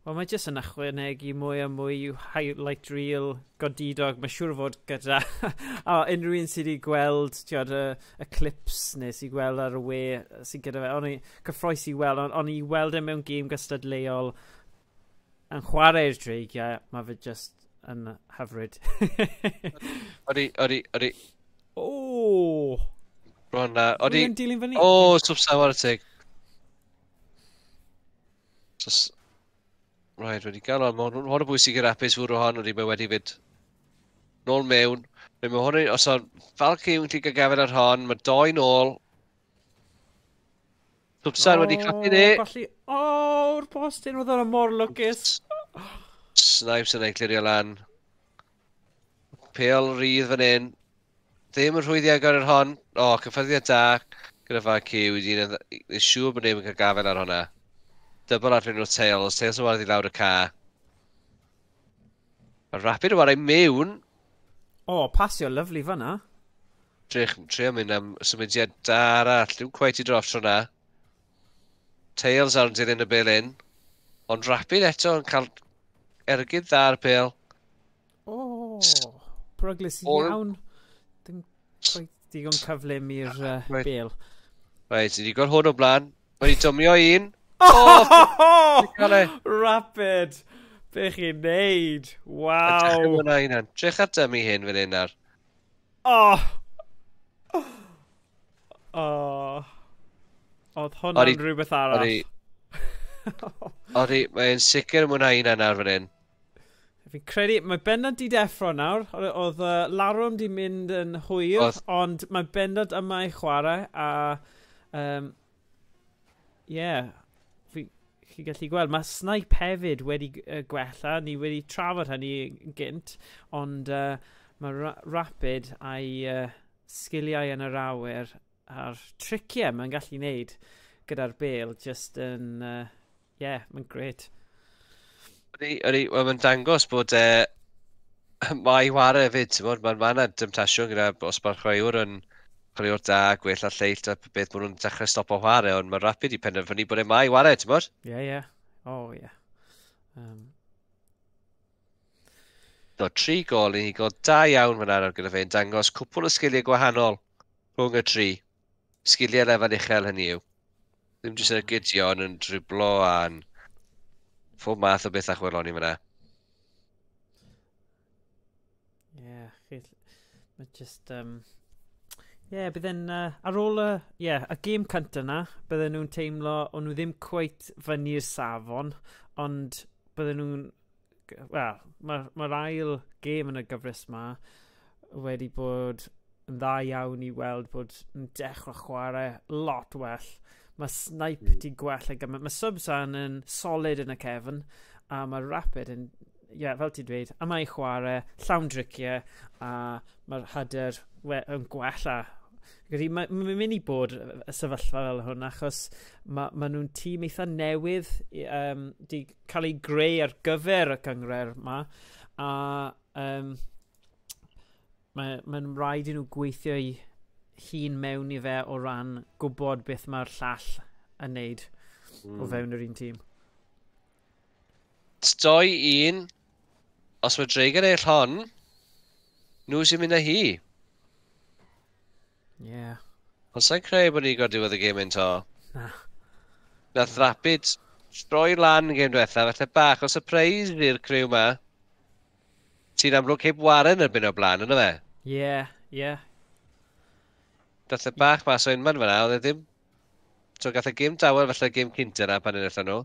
Wel, mae jyst yn ychwanegu mwy a mwy i'w highlight reel godidog. Mae siŵr fod gyda a unrhyw un sydd wedi gweld tiod, y clips neu sydd gweld ar y we sydd gyda fe. O'n i cyffroes i weld, o'n i weld e mewn gêm gystadleuol yn chwarae'r Dreigiau, mae fe just yn hyfryd. Odi. O! Bron na. Odi. Mae'n dilyn fyny. O, Swpsan war y teg. Right, wedi gael hon. Mae hwn yn bwysig i'r Rapid fwrw hon, wedi mae wedi fynd nôl mewn. Mae hwn, os o'n Falcon yn gallu gael ar hon, mae doi nôl. Swpsan wedi clapu ni. O'r postyn, oedd o'n mor lwcus. Snipes yn ei clirio lan. Pêl rydd fan hyn. Ddim yn rhwyddiau ar yr hon. O, cyffyrddiad da gyda Falcon. Wedi'n siŵr bod neb yn cael gafael ar hwnna. Double ar hyn o Tails. Tails yn wario i lawr y ca. A Rapid yn wario mewn. O, pasio lyfli fyna. Trio mynd am symudiad da arall. Dwi'n cweit i droff tro na. Tails ar yn dilyn y bêl in. Ond Rapid eto yn cael ergyd dda ar y bêl. O, peryglus iawn. Dim cweit digon cyflym i'r bêl. Reit, ni wedi gweld hwn o blaen. Wedi domio un. Oh! Rapid! Be chi'n neud? Waw! Drych ar dymu hyn fan hyn nawr. Oh! Oh! Oedd hwnna'n rhywbeth arall. Odi, mae'n sicr yn mwynhau hynna nawr fan hyn. Fi'n credu, mae bendant di deffro nawr. Oedd larwm di mynd yn hwyr, ond mae bendant yma i chwarae, a... Ie, Chi gallu gweld, mae Snipe hefyd wedi gwella, ni wedi trafod hynny gynt, ond mae Rapid a'i sgiliau yn yr awyr a'r triciau mae'n gallu wneud gyda'r bêl just yn, yeah, mae'n great. Ydy, well, mae'n dangos bod mae ware hefyd, ti'n bod, mae'n ma 'na demtasiwn gyda os mae'r chwaraewr yn chwaraewr da, gwell a lleill a beth maen nhw'n dechrau stopo chwarae, ond mae Rapid i penderfynu bod e mae ware, ti'n bod? Ie, yeah, ie. Yeah. Oh, ie. Yeah. Do, 3 gol i ni, gol da iawn fyna nawr gyda fe, yn dangos cwpl o sgiliau gwahanol rhwng y tri. Sgiliau lefel uchel hynny yw. Ddim jyst yn y gydio, ond yn driblo a'n phob math o beth achwelon ni fyna. Ie, yeah, mae just... Ie, bydden, ar ôl y, yeah, y gêm cyntaf na, bydden nhw'n teimlo, o'n nhw ddim cweit fyny'r safon, ond bydden nhw'n, wel, mae'r ma ail gêm yn y gyfres ma wedi bod yn dda iawn i weld bod yn dechrau chwarae lot well. Mae Snipe di gwella gymaint. Mae Subsan yn solid yn y cefn, a mae Rapid yn, ie, yeah, fel ti'n dweud, a mae'n chwarae, llawn driciau, a mae'r hyder yn gwella. Mae'n ma mynd i bod y sefyllfa fel hwn, achos mae ma nhw'n tîm eitha newydd di cael ei greu ar gyfer y cynghrair yma, a mae'n rhaid i nhw gweithio i hun mewn i fe o ran gwybod beth mae'r llall yn neud o fewn yr un tîm. 2-1, os mae Dreigiau ennill hon, nhw sy'n mynd â hi. Ie. Yeah. Ond sa'n creu bod ni'n gorfod diwedd y gêm un to. Na. Nath Rapid droi lan gêm diwetha, falle bach o surprise i'r criw ma. Ti'n amlwg heb waren erbyn o blaen, yna fe? Ie, ie. Dath e bach mas o unman fyna, oedd e ddim... So gath e gêm dawel falle gêm cynta na pan enillon nhw.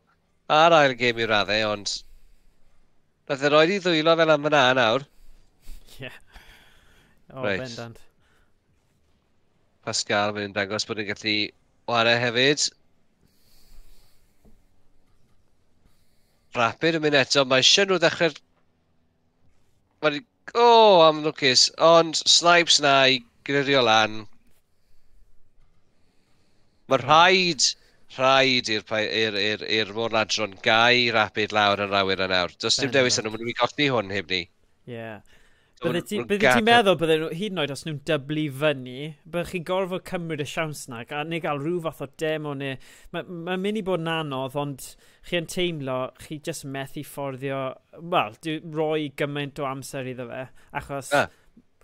A'r ail gêm i raddau, ond... Nath e roed i ddwylo fel am fyna nawr. Ie. Yeah. O, right. Bendant. Pascal mae'n dangos bod yn gallu ware hefyd. Rapid yn mynd eto, mae eisiau nhw ddechrau'r... O, am lwcus. Ond Snipes na i gririo lan. Mae rhaid i'r Môr-ladron gau Rapid lawr yn awyr yn awr. Does dim dewis yn nhw, maen nhw'n golli hwn heb ni. Ie. Yeah. Bydde ti'n meddwl bydde nhw, hyd yn oed os nhw'n dyblu fyny, bydde chi'n gorfod cymryd y siawns na, a neu gael rhyw fath o demo neu... Mae'n mynd i bod yn anodd, ond chi yn teimlo, chi jyst methu fforddio, wel, roi gymaint o amser iddo fe, achos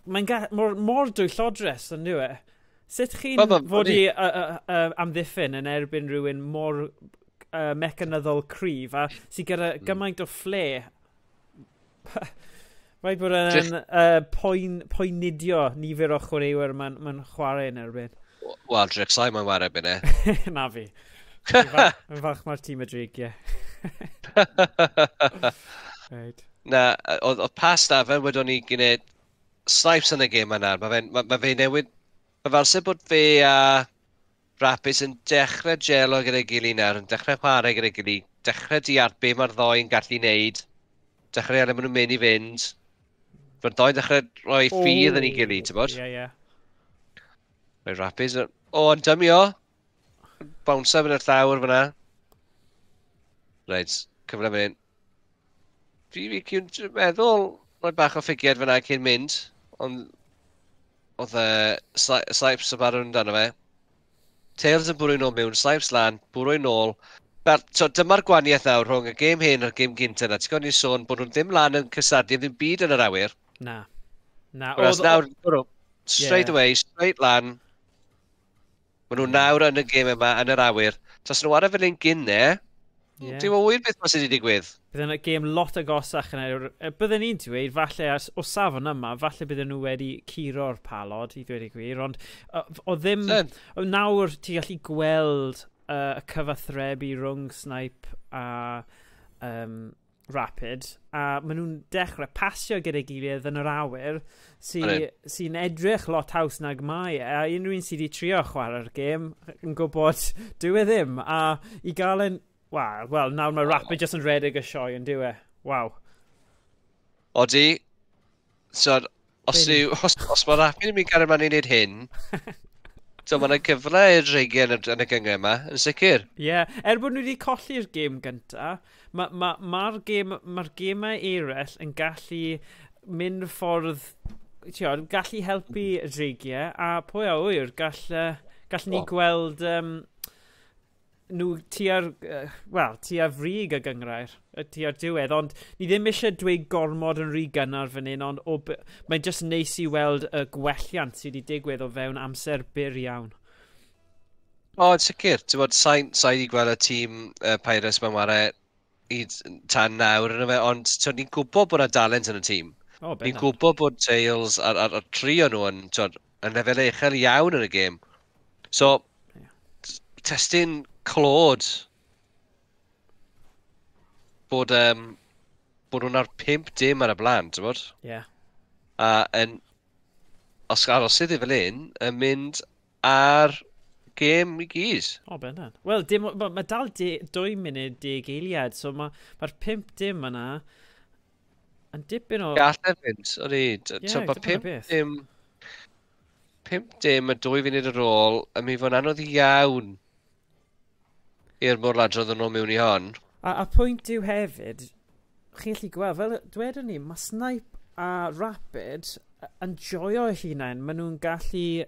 mae'n mor dwyllodres, yn dyw e? Sut chi'n fod i amddiffyn yn erbyn rhywun mor mecanyddol cryf a sydd gyda gymaint o ffle? Rhaid bod yn poenidio nifer o chwaraewyr mae'n chwarae yn erbyn. Wel, Drake Sai mae'n chwarae erbyn e. Na fi. Mae'n falch mae'r tîm y Dreigiau. Right. Na, oedd pas na fe wedon ni gwneud Snipes yn y gêm yna. Mae fe newid... Mae fel sef bod fe a Rapid yn dechrau gelo gyda'i gilydd nawr, yn dechrau chwarae gyda'i gilydd, dechrau deall be mae'r ddoi'n gallu wneud, dechrau ale maen nhw'n mynd i fynd. Mae'r ddoi'n dechrau rhoi ffydd yn ei gilydd, ti'n bod? Ie, ie. Mae Rapid yn... O, yn dymio! Bouncer fynd i'r llawr fyna. Reit, cyfle fan hyn. Fi'n meddwl rhoi bach o ffigiad fyna cyn mynd, ond oedd Snipes yn barod amdano fe. Tails yn bwrw nôl mewn, Snipes lan, bwrw nôl. Fel, so, dyma'r gwahaniaeth nawr rhwng y gêm hyn a'r gêm gynta yna. Ti'n gwybod ni'n sôn bod nhw'n ddim lan yn cystadlu, ddim byd yn yr awyr. Na. Na. Whereas nawr, straight away, straight lan. Maen nhw nawr yn y gêm yma, yn yr awyr. Tas nhw ar y fel un gynne, Dwi'n wir beth sydd wedi digwydd. Bydden nhw'n gêm lot agosach yna. Bydden ni'n dweud, falle o safon yma, falle bydden nhw wedi curo'r palod, i ddweud y gwir, ond o ddim... Nawr ti'n gallu gweld y cyfathrebu rhwng Snipe a Rapid, a maen nhw'n dechrau pasio gyda'i gilydd yn yr awyr sy'n edrych lot haws nag mae e, a unrhyw un sydd wedi trio chwarae'r gêm yn gwybod dyw e ddim, a i gael yn Wel, well, nawr mae Rapid jyst yn redeg y sioe yn dyw e. Waw. Odi. So, os, yw, os mae Rapid yn mynd gael ymlaen i wneud hyn, so mae yna gyfle i'r Dreigiau yn y gynghrair yma, yn sicr. Ie, yeah, er bod nhw wedi colli'r gêm gynta, mae'r gêm, ma gemau eraill yn gallu mynd ffordd, ti'n gallu helpu y Dreigiau, a pwy a wyr, gall ni gweld nhw tua'r, wel, tua frig y gynghrair, tua'r diwedd, ond ni ddim eisiau dweud gormod yn rhy gynnar fan hyn, ond mae'n just neis i weld y gwelliant sydd wedi digwydd o fewn amser byr iawn. O, yn sicr. Ti'n bod, sa'n i gweld y tîm Pirates mewn ware i tan nawr yn fe, ond ti'n ni'n gwybod bod yna dalent yn y tîm. O, ni'n gwybod bod Tails a'r tri o'n nhw yn, t'wod, yn lefel uchel iawn yn y gêm. So, testyn clod bod nhw'n ar 5-0 ar y blaen, ti'n bod? Ie. Yeah. A yn, os arosydd i fel un, yn mynd ar gêm i gyd. O, bendant. Wel, dim, mae dal 2 munud 10 eiliad, so mae'r 5-0 yna yn dipyn o. Gall e fynd, o'n i. Ie, So, mae dyna beth. 5-0 5-0 a 2 funud ar ôl, yn mynd i fod yn anodd iawn i'r Môr-ladron ddod nôl mewn i hon. A pwynt yw hefyd, chi'n gallu gweld, fel dwedon ni, mae Snipe a Rapid yn joio eu hunain. Maen nhw'n gallu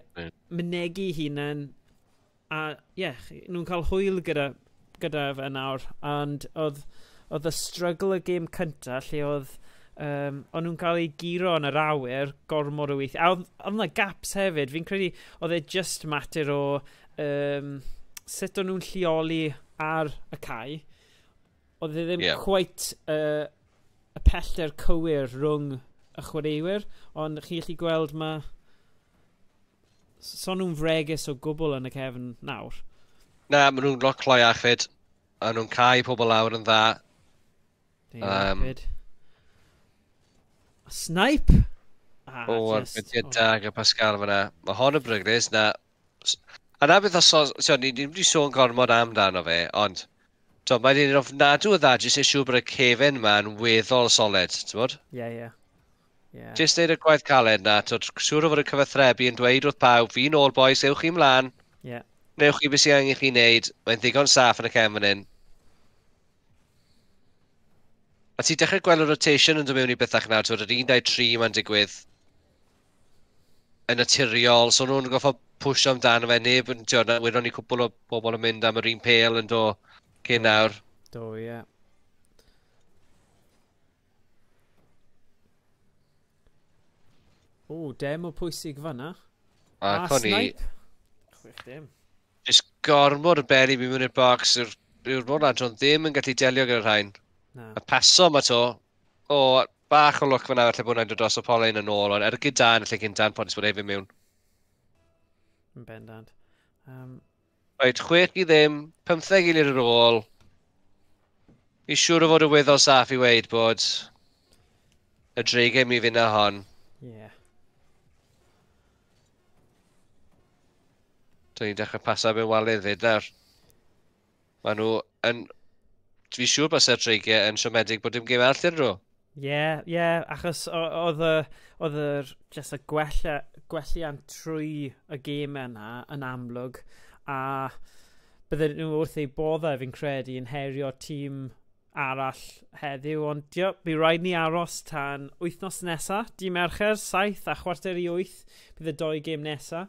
mynegu hunain a ie, yeah, nhw'n cael hwyl gyda fe nawr. Ond oedd y struggle y gêm cynta lle oedd o'n nhw'n cael eu guro yn yr awyr gormod o weithiau. A oedd yna gaps hefyd. Fi'n credu oedd e just mater o sut o'n nhw'n lleoli ar y cae. Oedd e ddim quite y pellter cywir rhwng y chwaraewyr, ond chi'n gallu gweld mae so nhw'n fregus o gwbl yn y cefn nawr. Na, maen nhw'n lot cloiach fyd. A nhw'n cau pobl lawr yn dda. Rapid. A Snipe! Ah, O, just, arbediad da gyda Pascal fyna. Mae hon yn bryglus, na. A na beth os, ni ddim wedi sôn gormod amdano fe, ond to, mae'n un ofnadw o dda, jyst eisiau siŵr bod y cefen yma yn weddol solid, ti'n bod? Ie. Ie. Jyst neud y gwaith caled na, twyd, siŵr o fod y cyfathrebu yn dweud wrth pawb, fi nôl boys, ewch chi mlaen, newch chi beth sydd angen i chi wneud, mae'n ddigon saff yn y cefn fan hyn. A ti'n dechrau gweld y rotation yn dod mewn i bethach nawr, twyd, yr 1, 2, 3 ma'n digwydd yn naturiol, so nhw'n goffo pwysio amdano fe, neb yn, ti'n gwbod, wedon ni cwpl o bobl yn mynd am yr un pêl yn do cyn nawr. Do, ie. O, demo pwysig fanna. A A con i, Snipe. 6-0. Jyst gormod o beli mi mewn i'r box, yw'r Môr-ladron ddim yn gallu delio gyda'r rhain. Na. A paso ma to, o, bach o lwc fan'na falle bod hwnna'n dod dros o Polyn yn ôl, ond er gyda yn y lle cynta, yn ffodus bod e fynd mewn. Yn bendant. Reit, 6-0, 15 eiliad ar ôl. Fi siŵr o fod y weddol saff i weud bod y Dreigiau mi fynd â hon. Ie. Yeah. Dwi'n ni'n dechrau paso mewn walydd fyd nawr. Maen nhw yn. Fi siŵr byse'r Dreigiau yn siomedig bod dim gêm arall iddyn nhw. Ie, achos oedd yr, just y gwelliant trwy y gêm yna yn amlwg, a bydden nhw wrth eu boddau fi'n credu yn herio tîm arall heddiw, ond dio, by rhaid ni aros tan wythnos nesa, di Mercher, 7:45, bydd y doi gêm nesa.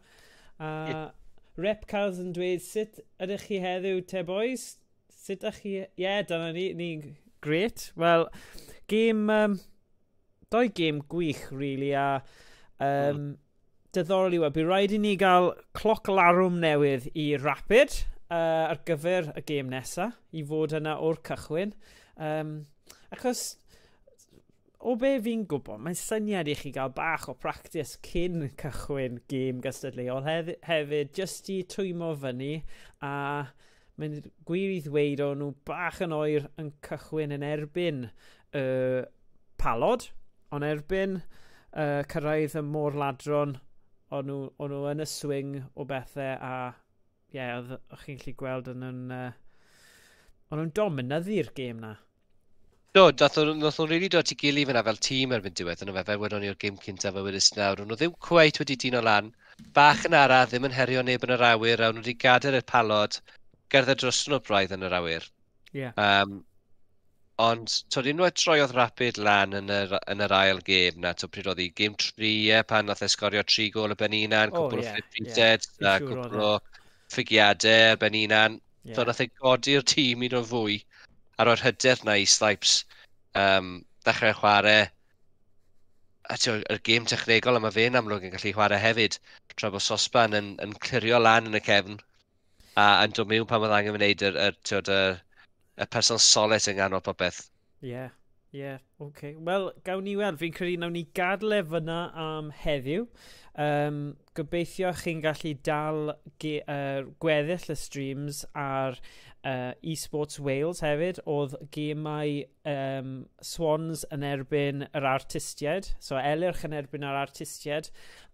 A Rep Cars yn dweud, sut ydych chi heddiw, te boys? Sut ydych chi? Ie, yeah, dyna ni, ni'n great. Wel, gêm, doi gêm gwych, really, a diddorol i weld. Bydd rhaid i ni gael cloc larwm newydd i Rapid ar gyfer y gêm nesa, i fod yna o'r cychwyn. Achos, o be fi'n gwybod, mae'n syniad i chi gael bach o practice cyn cychwyn gêm gystadleuol hefyd, jyst i twymo fyny, a mae'n gwir i ddweud o'n nhw bach yn oer yn cychwyn yn erbyn y Palod, ond erbyn cyrraedd y Môr-ladron, o'n nhw yn y swing o bethau, a ie, yeah, oedd chi'n gallu gweld yn O'n nhw'n dominyddu'r gêm na. Do, nath nhw'n rili dod at ei gilydd fyna fel tîm erbyn diwedd, yna fe, fel wedon ni o'r gêm cyntaf fel wedys nawr. O'n nhw ddim cweit wedi dino lan, bach yn ara, ddim yn herio neb yn yr awyr, a o'n nhw wedi gadael i'r Palod gerdded dros nhw braidd yn yr awyr. Ond, twyd, unwaith troiodd Rapid lan yn yr ail gêm na, twyd, pryd oedd hi, gêm 3, e, pan nath e sgorio 3 gol y ben hunan, cwpl o flip resets, a cwpl o ffigiadau ar ben hunan. So, nath e godi'r tîm un o fwy, a roi'r hyder na i Snipes ddechrau chwarae. A ti'n y gêm technegol yma fe'n amlwg yn gallu chwarae hefyd, tra bod Sosban yn clirio lan yn y cefn a yn dod mewn pan oedd angen wneud yr, y, y person solet yng nghanol popeth. Ie, oce. Okay. Wel, gawn ni weld. Fi'n credu nawn ni gadael e fyna am heddiw. Gobeithio chi'n gallu dal gweddill y streams ar eSports Wales hefyd. Oedd gemau Swans yn erbyn yr artistiaid. So Elyrch yn erbyn yr artistiaid.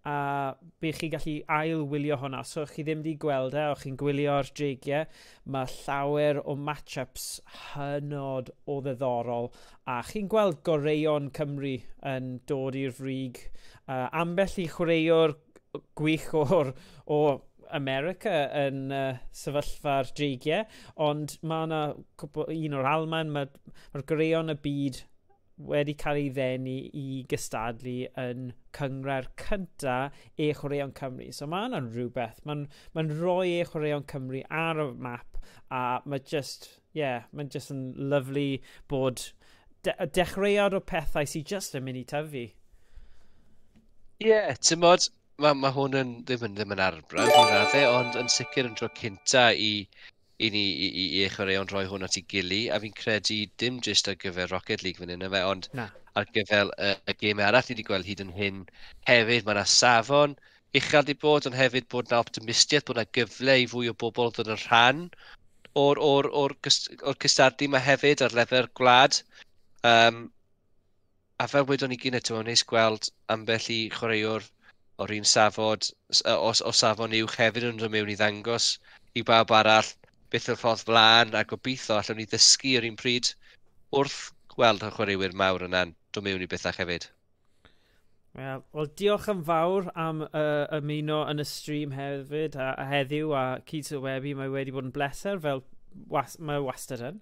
A by chi gallu ail wylio hwnna. So chi ddim wedi gweld e, o chi'n gwylio'r Dreigiau. Mae llawer o match-ups hynod o ddiddorol. A chi'n gweld goreuon Cymru yn dod i'r frig. Ambell i chwaraewr gwych o America yn sefyllfa'r Dreigiau, ond mae yna un o'r Almaen, mae'r goreuon y byd wedi cael ei ddenu i gystadlu yn cynghrair cynta e-chwaraeon Cymru. So mae yna'n rhywbeth. Mae'n rhoi e-chwaraeon Cymru ar y map a mae just, yeah, mae'n just yn lovely bod dechreuad o pethau sydd just yn mynd i tyfu. Ie, yeah, ti'n mod, mae hwn yn, ddim yn arbrawf i raddau, ond yn sicr yn tro cynta i ni i chwaraeon rhoi hwn at ei gili, a fi'n credu dim jyst ar gyfer Rocket League fan hyn, fe, ond Na. ar gyfer y gêm arall ni wedi gweld hyd yn hyn hefyd. Mae yna safon uchel di bod, ond hefyd bod yna optimistiaeth, bod yna gyfle i fwy o bobl ddod yn rhan o'r cystadlu yma hefyd ar lefel gwlad. A fel wedon ni gynne, ti'n neis gweld ambell i chwaraewr o'r un safod, o safon uwch hefyd yn dod mewn i ddangos i bawb arall beth yw'r ffordd flaen a gobeithio allwn ni ddysgu yr un pryd wrth gweld y chwaraewyr mawr yna'n dod mewn i bethau hefyd. Wel, diolch yn fawr am ymuno yn y stream hefyd a heddiw a cyd-sylwebu. Mae wedi bod yn bleser fel mae wastad yn.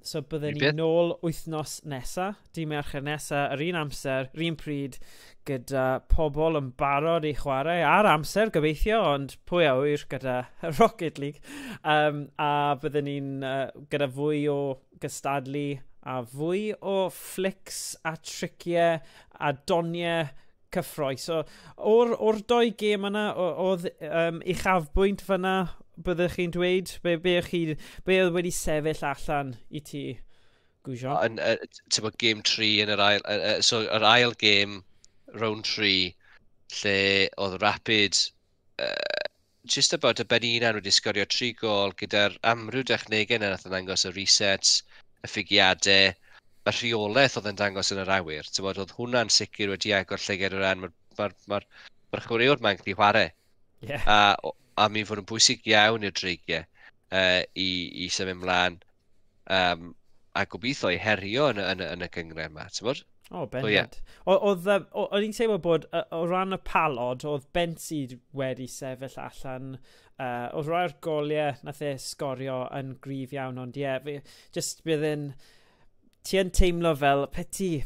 So byddwn ni nôl wythnos nesa, di Mercher nesa, yr un amser, yr un pryd, gyda pobl yn barod i chwarae ar amser, gobeithio, ond pwy a wyr gyda Rocket League. A byddwn ni'n gyda fwy o gystadlu a fwy o flicks a triciau a doniau cyffrous. So, o'r doi gêm yna, oedd uchafbwynt fyna, byddech chi'n dweud? Be oedd wedi sefyll allan i ti, Gwsion? Yn, ti'n bod game 3 yn yr ail, so yr ail game, round 3, lle oedd Rapid just about y ben unan wedi sgorio 3 gol gyda'r amryw dechnegau yna nath yn dangos y resets, y ffigiadau, y rheolaeth oedd yn dangos yn yr awyr. Ti'n bod, oedd hwnna'n sicr wedi agor llygad o ran, mae'r chwaraewr ma'n gallu chwarae. A mi fod yn bwysig iawn i'r Dreigiau i symud ymlaen a gobeithio i herio yn y gynghrair yma, ti'n bod? O, bendant. So, yeah. Oedd i'n teimlo bod, o ran y Palod, oedd Bensi wedi sefyll allan. Oedd rhai'r goliau nath e sgorio yn gryf iawn, ond ie, yeah, just bydd yn... Ti yn teimlo fel, pe ti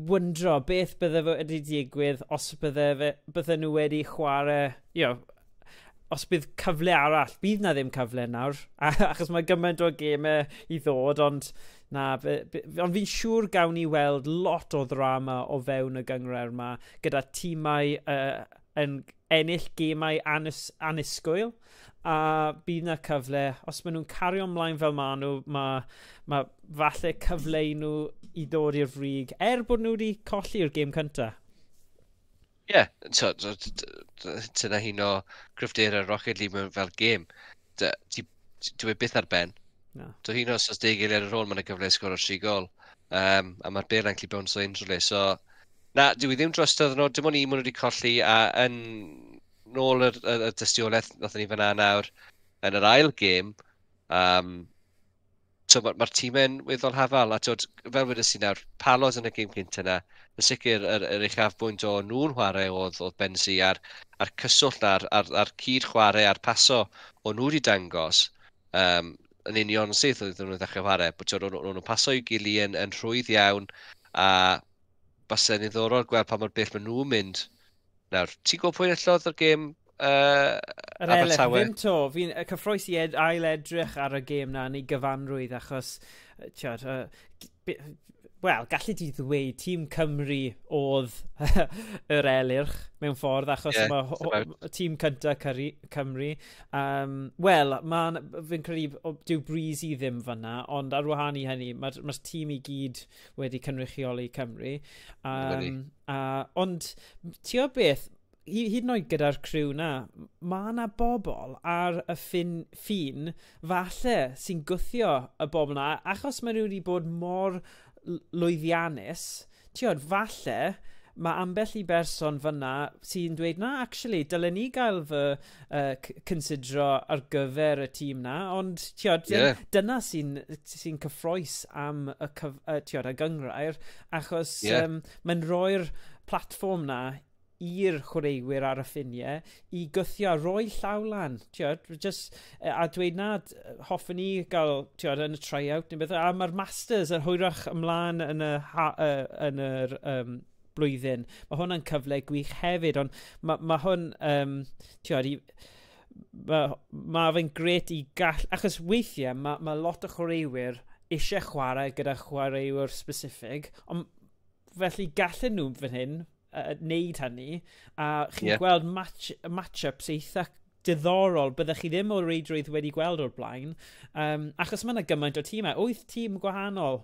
wyndro beth bydde fe wedi digwydd os bydde nhw wedi chwarae, os bydd cyfle arall, bydd na ddim cyfle nawr, achos mae gymaint o gemau i ddod, ond na, ond fi'n siŵr gawn ni weld lot o ddrama o fewn y gynghrair yma, gyda tîmau yn ennill gemau annisgwyl, a bydd na cyfle, os maen nhw'n cario ymlaen fel maen nhw, mae falle cyfle i nhw i ddod i'r frig, er bod nhw wedi colli'r gêm cyntaf. Ie, yeah, so, dyna un o gryfderau Rocket League mewn fel gêm. Dwi byth ar ben. No. Do hyn os oes 10 eiliad ar ôl, mae'n gyfle i sgorio tri gol. A mae'r bêl yn gallu bounce o unrhyw le. So, na, dwi ddim drostodd nhw, dim ond un maen nhw wedi colli, a yn nôl y dystiolaeth nathon ni fyna nawr, yn yr ail gêm, So mae'r ma tîmau'n weddol hafal, a twyd, fel wedes i nawr, Palod yn y gêm cyntaf yna, yn sicr yr uchafbwynt o nhw'n chwarae oedd Benzi a'r cyswllt a'r cyd chwarae a'r paso o nhw wedi dangos yn union syth oedd nhw'n ddechrau chwarae, bod o'n nhw'n paso i'w gili yn rhwydd iawn, a base'n ddiddorol gweld pa mor bell maen nhw'n mynd. Nawr, ti'n gwybod pwy enillodd yr gêm yr Elyrch, ddim to. Fi'n cyffroes i ail edrych ar y gêm na yn ei gyfanrwydd, achos, tiod, wel, gallu di ddweud tîm Cymru oedd yr Elyrch mewn ffordd, achos mae tîm cyntaf Cymru. Wel, fi'n credu, dyw Breezy ddim fyna, ond ar wahân i hynny, mae'r ma tîm i gyd wedi cynrychioli Cymru. Ond, ti'n gwybod beth, hyd yn oed gyda'r criw na, mae yna bobl ar y ffin falle sy'n gwthio y bobl na, achos maen nhw wedi bod mor lwyddiannus, ti'n falle mae ambell i berson fyna sy'n dweud, na, actually, dylen ni gael fy considro ar gyfer y tîm na, ond tiod, dyna sy'n cyffroes am y, tiod, y gyngrair, achos mae'n rhoi'r platfform na i'r chwaraewyr ar y ffiniau i gwthio, roi llaw lan, tiod, just, a dweud na, hoffwn ni gael, tiod, yn y tryout neu beth, a mae'r Masters yn hwyrach ymlaen yn y, yn yr blwyddyn. Mae hwnna'n cyfle gwych hefyd, ond ma hwn, tiod, ma fe'n gret i gall, achos weithiau mae lot o chwaraewyr eisiau chwarae gyda chwaraewyr specific, ond felly gallen nhw fan hyn wneud hynny, a chi'n gweld match-ups eitha diddorol byddech chi ddim o reidrwydd wedi gweld o'r blaen, achos mae yna gymaint o tîmau, 8 tîm gwahanol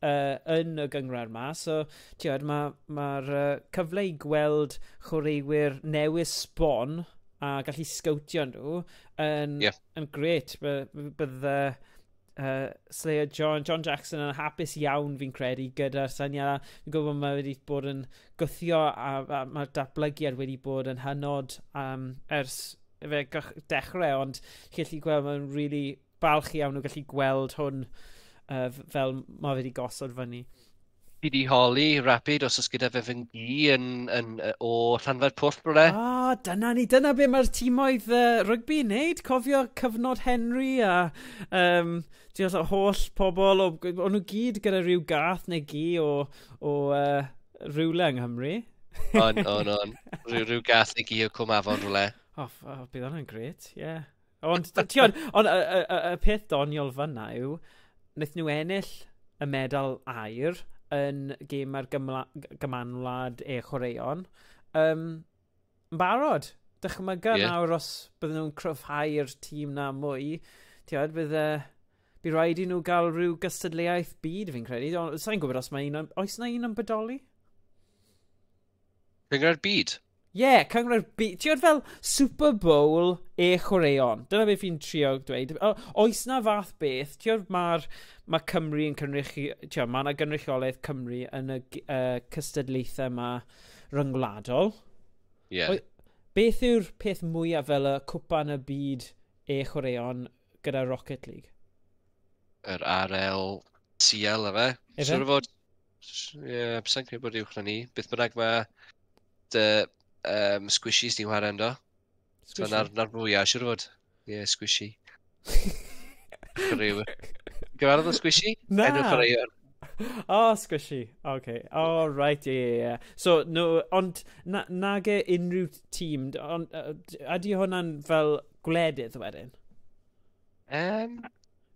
yn y gynghrair yma, so tiod, mae'r cyfle i gweld chwaraewyr newydd sbon a gallu sgowtio nhw yn, yn gret. Bydde Slayer John Jackson yn hapus iawn fi'n credu gyda'r syniad. Fi'n gwybod mae wedi bod yn gwthio a mae'r datblygiad wedi bod yn hynod ers fe dechrau, ond chi'n gallu gweld mae'n really balch iawn o gallu gweld hwn fel mae wedi gosod fyny. Fi di holi Rapid os oes gyda fe fy nghi yn o Llanfair Pwll rhywle. O, dyna ni, dyna be mae'r tîmoedd rygbi yn neud. Cofio cyfnod Henry a holl pobl, o'n nhw gyd gyda rhyw gath neu gi o rhywle yng Nghymru. On. Rhyw gath neu gi o Cwm Afon rhywle. O, bydd hwnna'n gret, ie. Yeah. Ond, ond y peth doniol fyna yw, wnaethon nhw ennill y medal aur yn gêm ar gymanwlad e-chwaraeon. Yn barod, dychmyga nawr os bydden nhw'n cryfhau'r tîm na mwy, tiod, bydd rhaid i nhw gael rhyw gystadleuaeth byd, fi'n credu. Ond sa'n gwybod os mae un, oes na un yn bodoli? Cynghrair byd? Ie, yeah, cynghrair byd. Ti'n fel Super Bowl e-chwaraeon. Dyna beth fi'n trio dweud. Oes na fath beth, ti'n mae Cymru yn cynrychi, ti'n mae yna gynrychiolaeth Cymru yn y cystadlaethau yma ryngwladol. Ie. Beth yw'r peth mwyaf fel y cwpan y byd e-chwaraeon gyda Rocket League? Yr RLCL, efe? Efe? Siŵr o fod, ie, sa'n credu bod uwch na ni. Beth bynnag mae dy squishies ni'n chwarae ynddo. So, Squishy? na'r fwyaf, siŵr o fod. Ie, yeah, squishy. Chwaraewyr. Gyfarwydd o squishy? Na. Enw chwaraewr. Oh, squishy. Okay. Oh, right, yeah. So, no, ond nage unrhyw tîm, ond ydy hwnna'n fel gwledydd wedyn?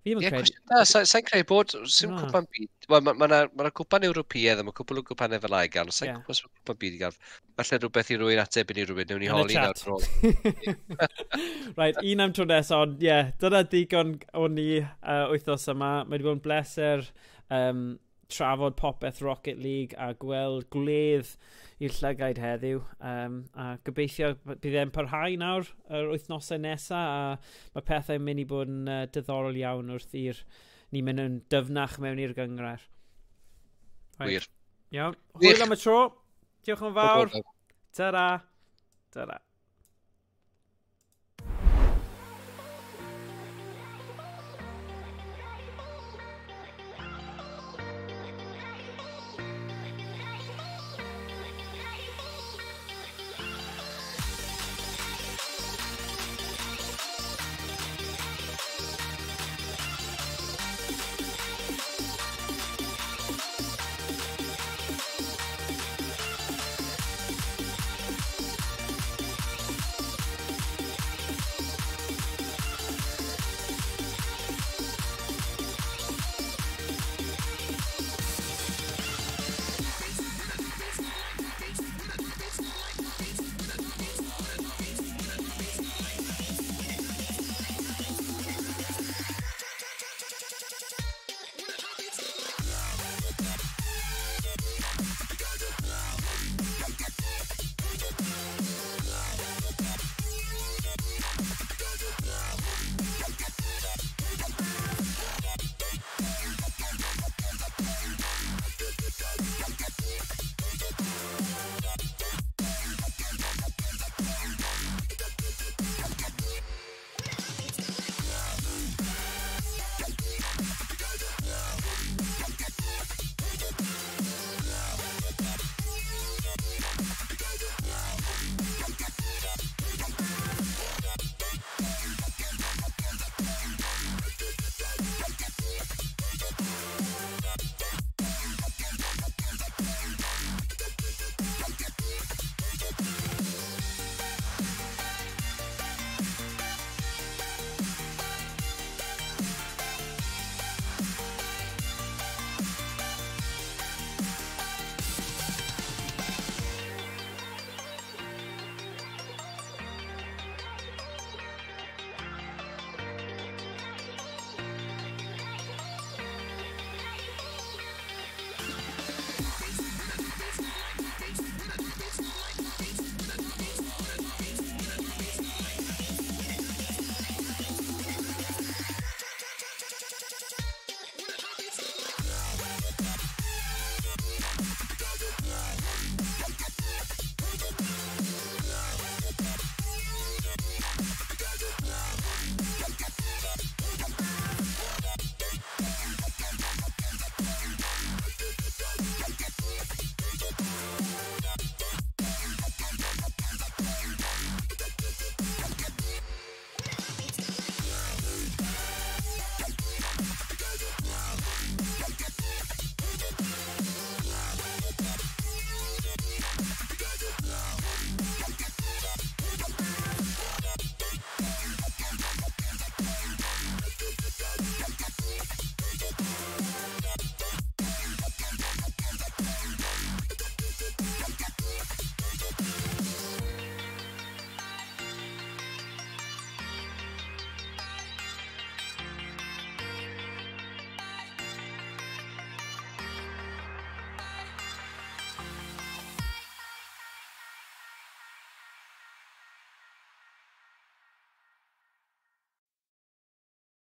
Fi ddim yn Ie, credu. cwestiwn da. Sa'n credu bod, sy'n Na. cwpan byd. Wel, mae ma cwpan Ewropeaidd a mae cwpl o cwpanau fel i gael, ond sa'n gwybod os mae cwpan byd i gael. Falle rhywbeth i rywun ateb i ni rhywun, newn ni Yn y holi nawr. chat. ar ôl. Right, un am tro nesaf, ond ie, yeah, dyna digon o ni wythnos yma. Mae wedi bod yn bleser trafod popeth Rocket League a gweld gwledd i'r llygaid heddiw. A gobeithio bydd e'n parhau nawr yr wythnosau nesaf, a mae pethau'n mynd i bod yn diddorol iawn wrth i'r ni mynd yn dyfnach mewn i'r gynghrair. Right. Wir. Iawn. Gwych. Hwyl am y tro. Diolch yn fawr. Pob lwc. Ta-ra. Ta-ra.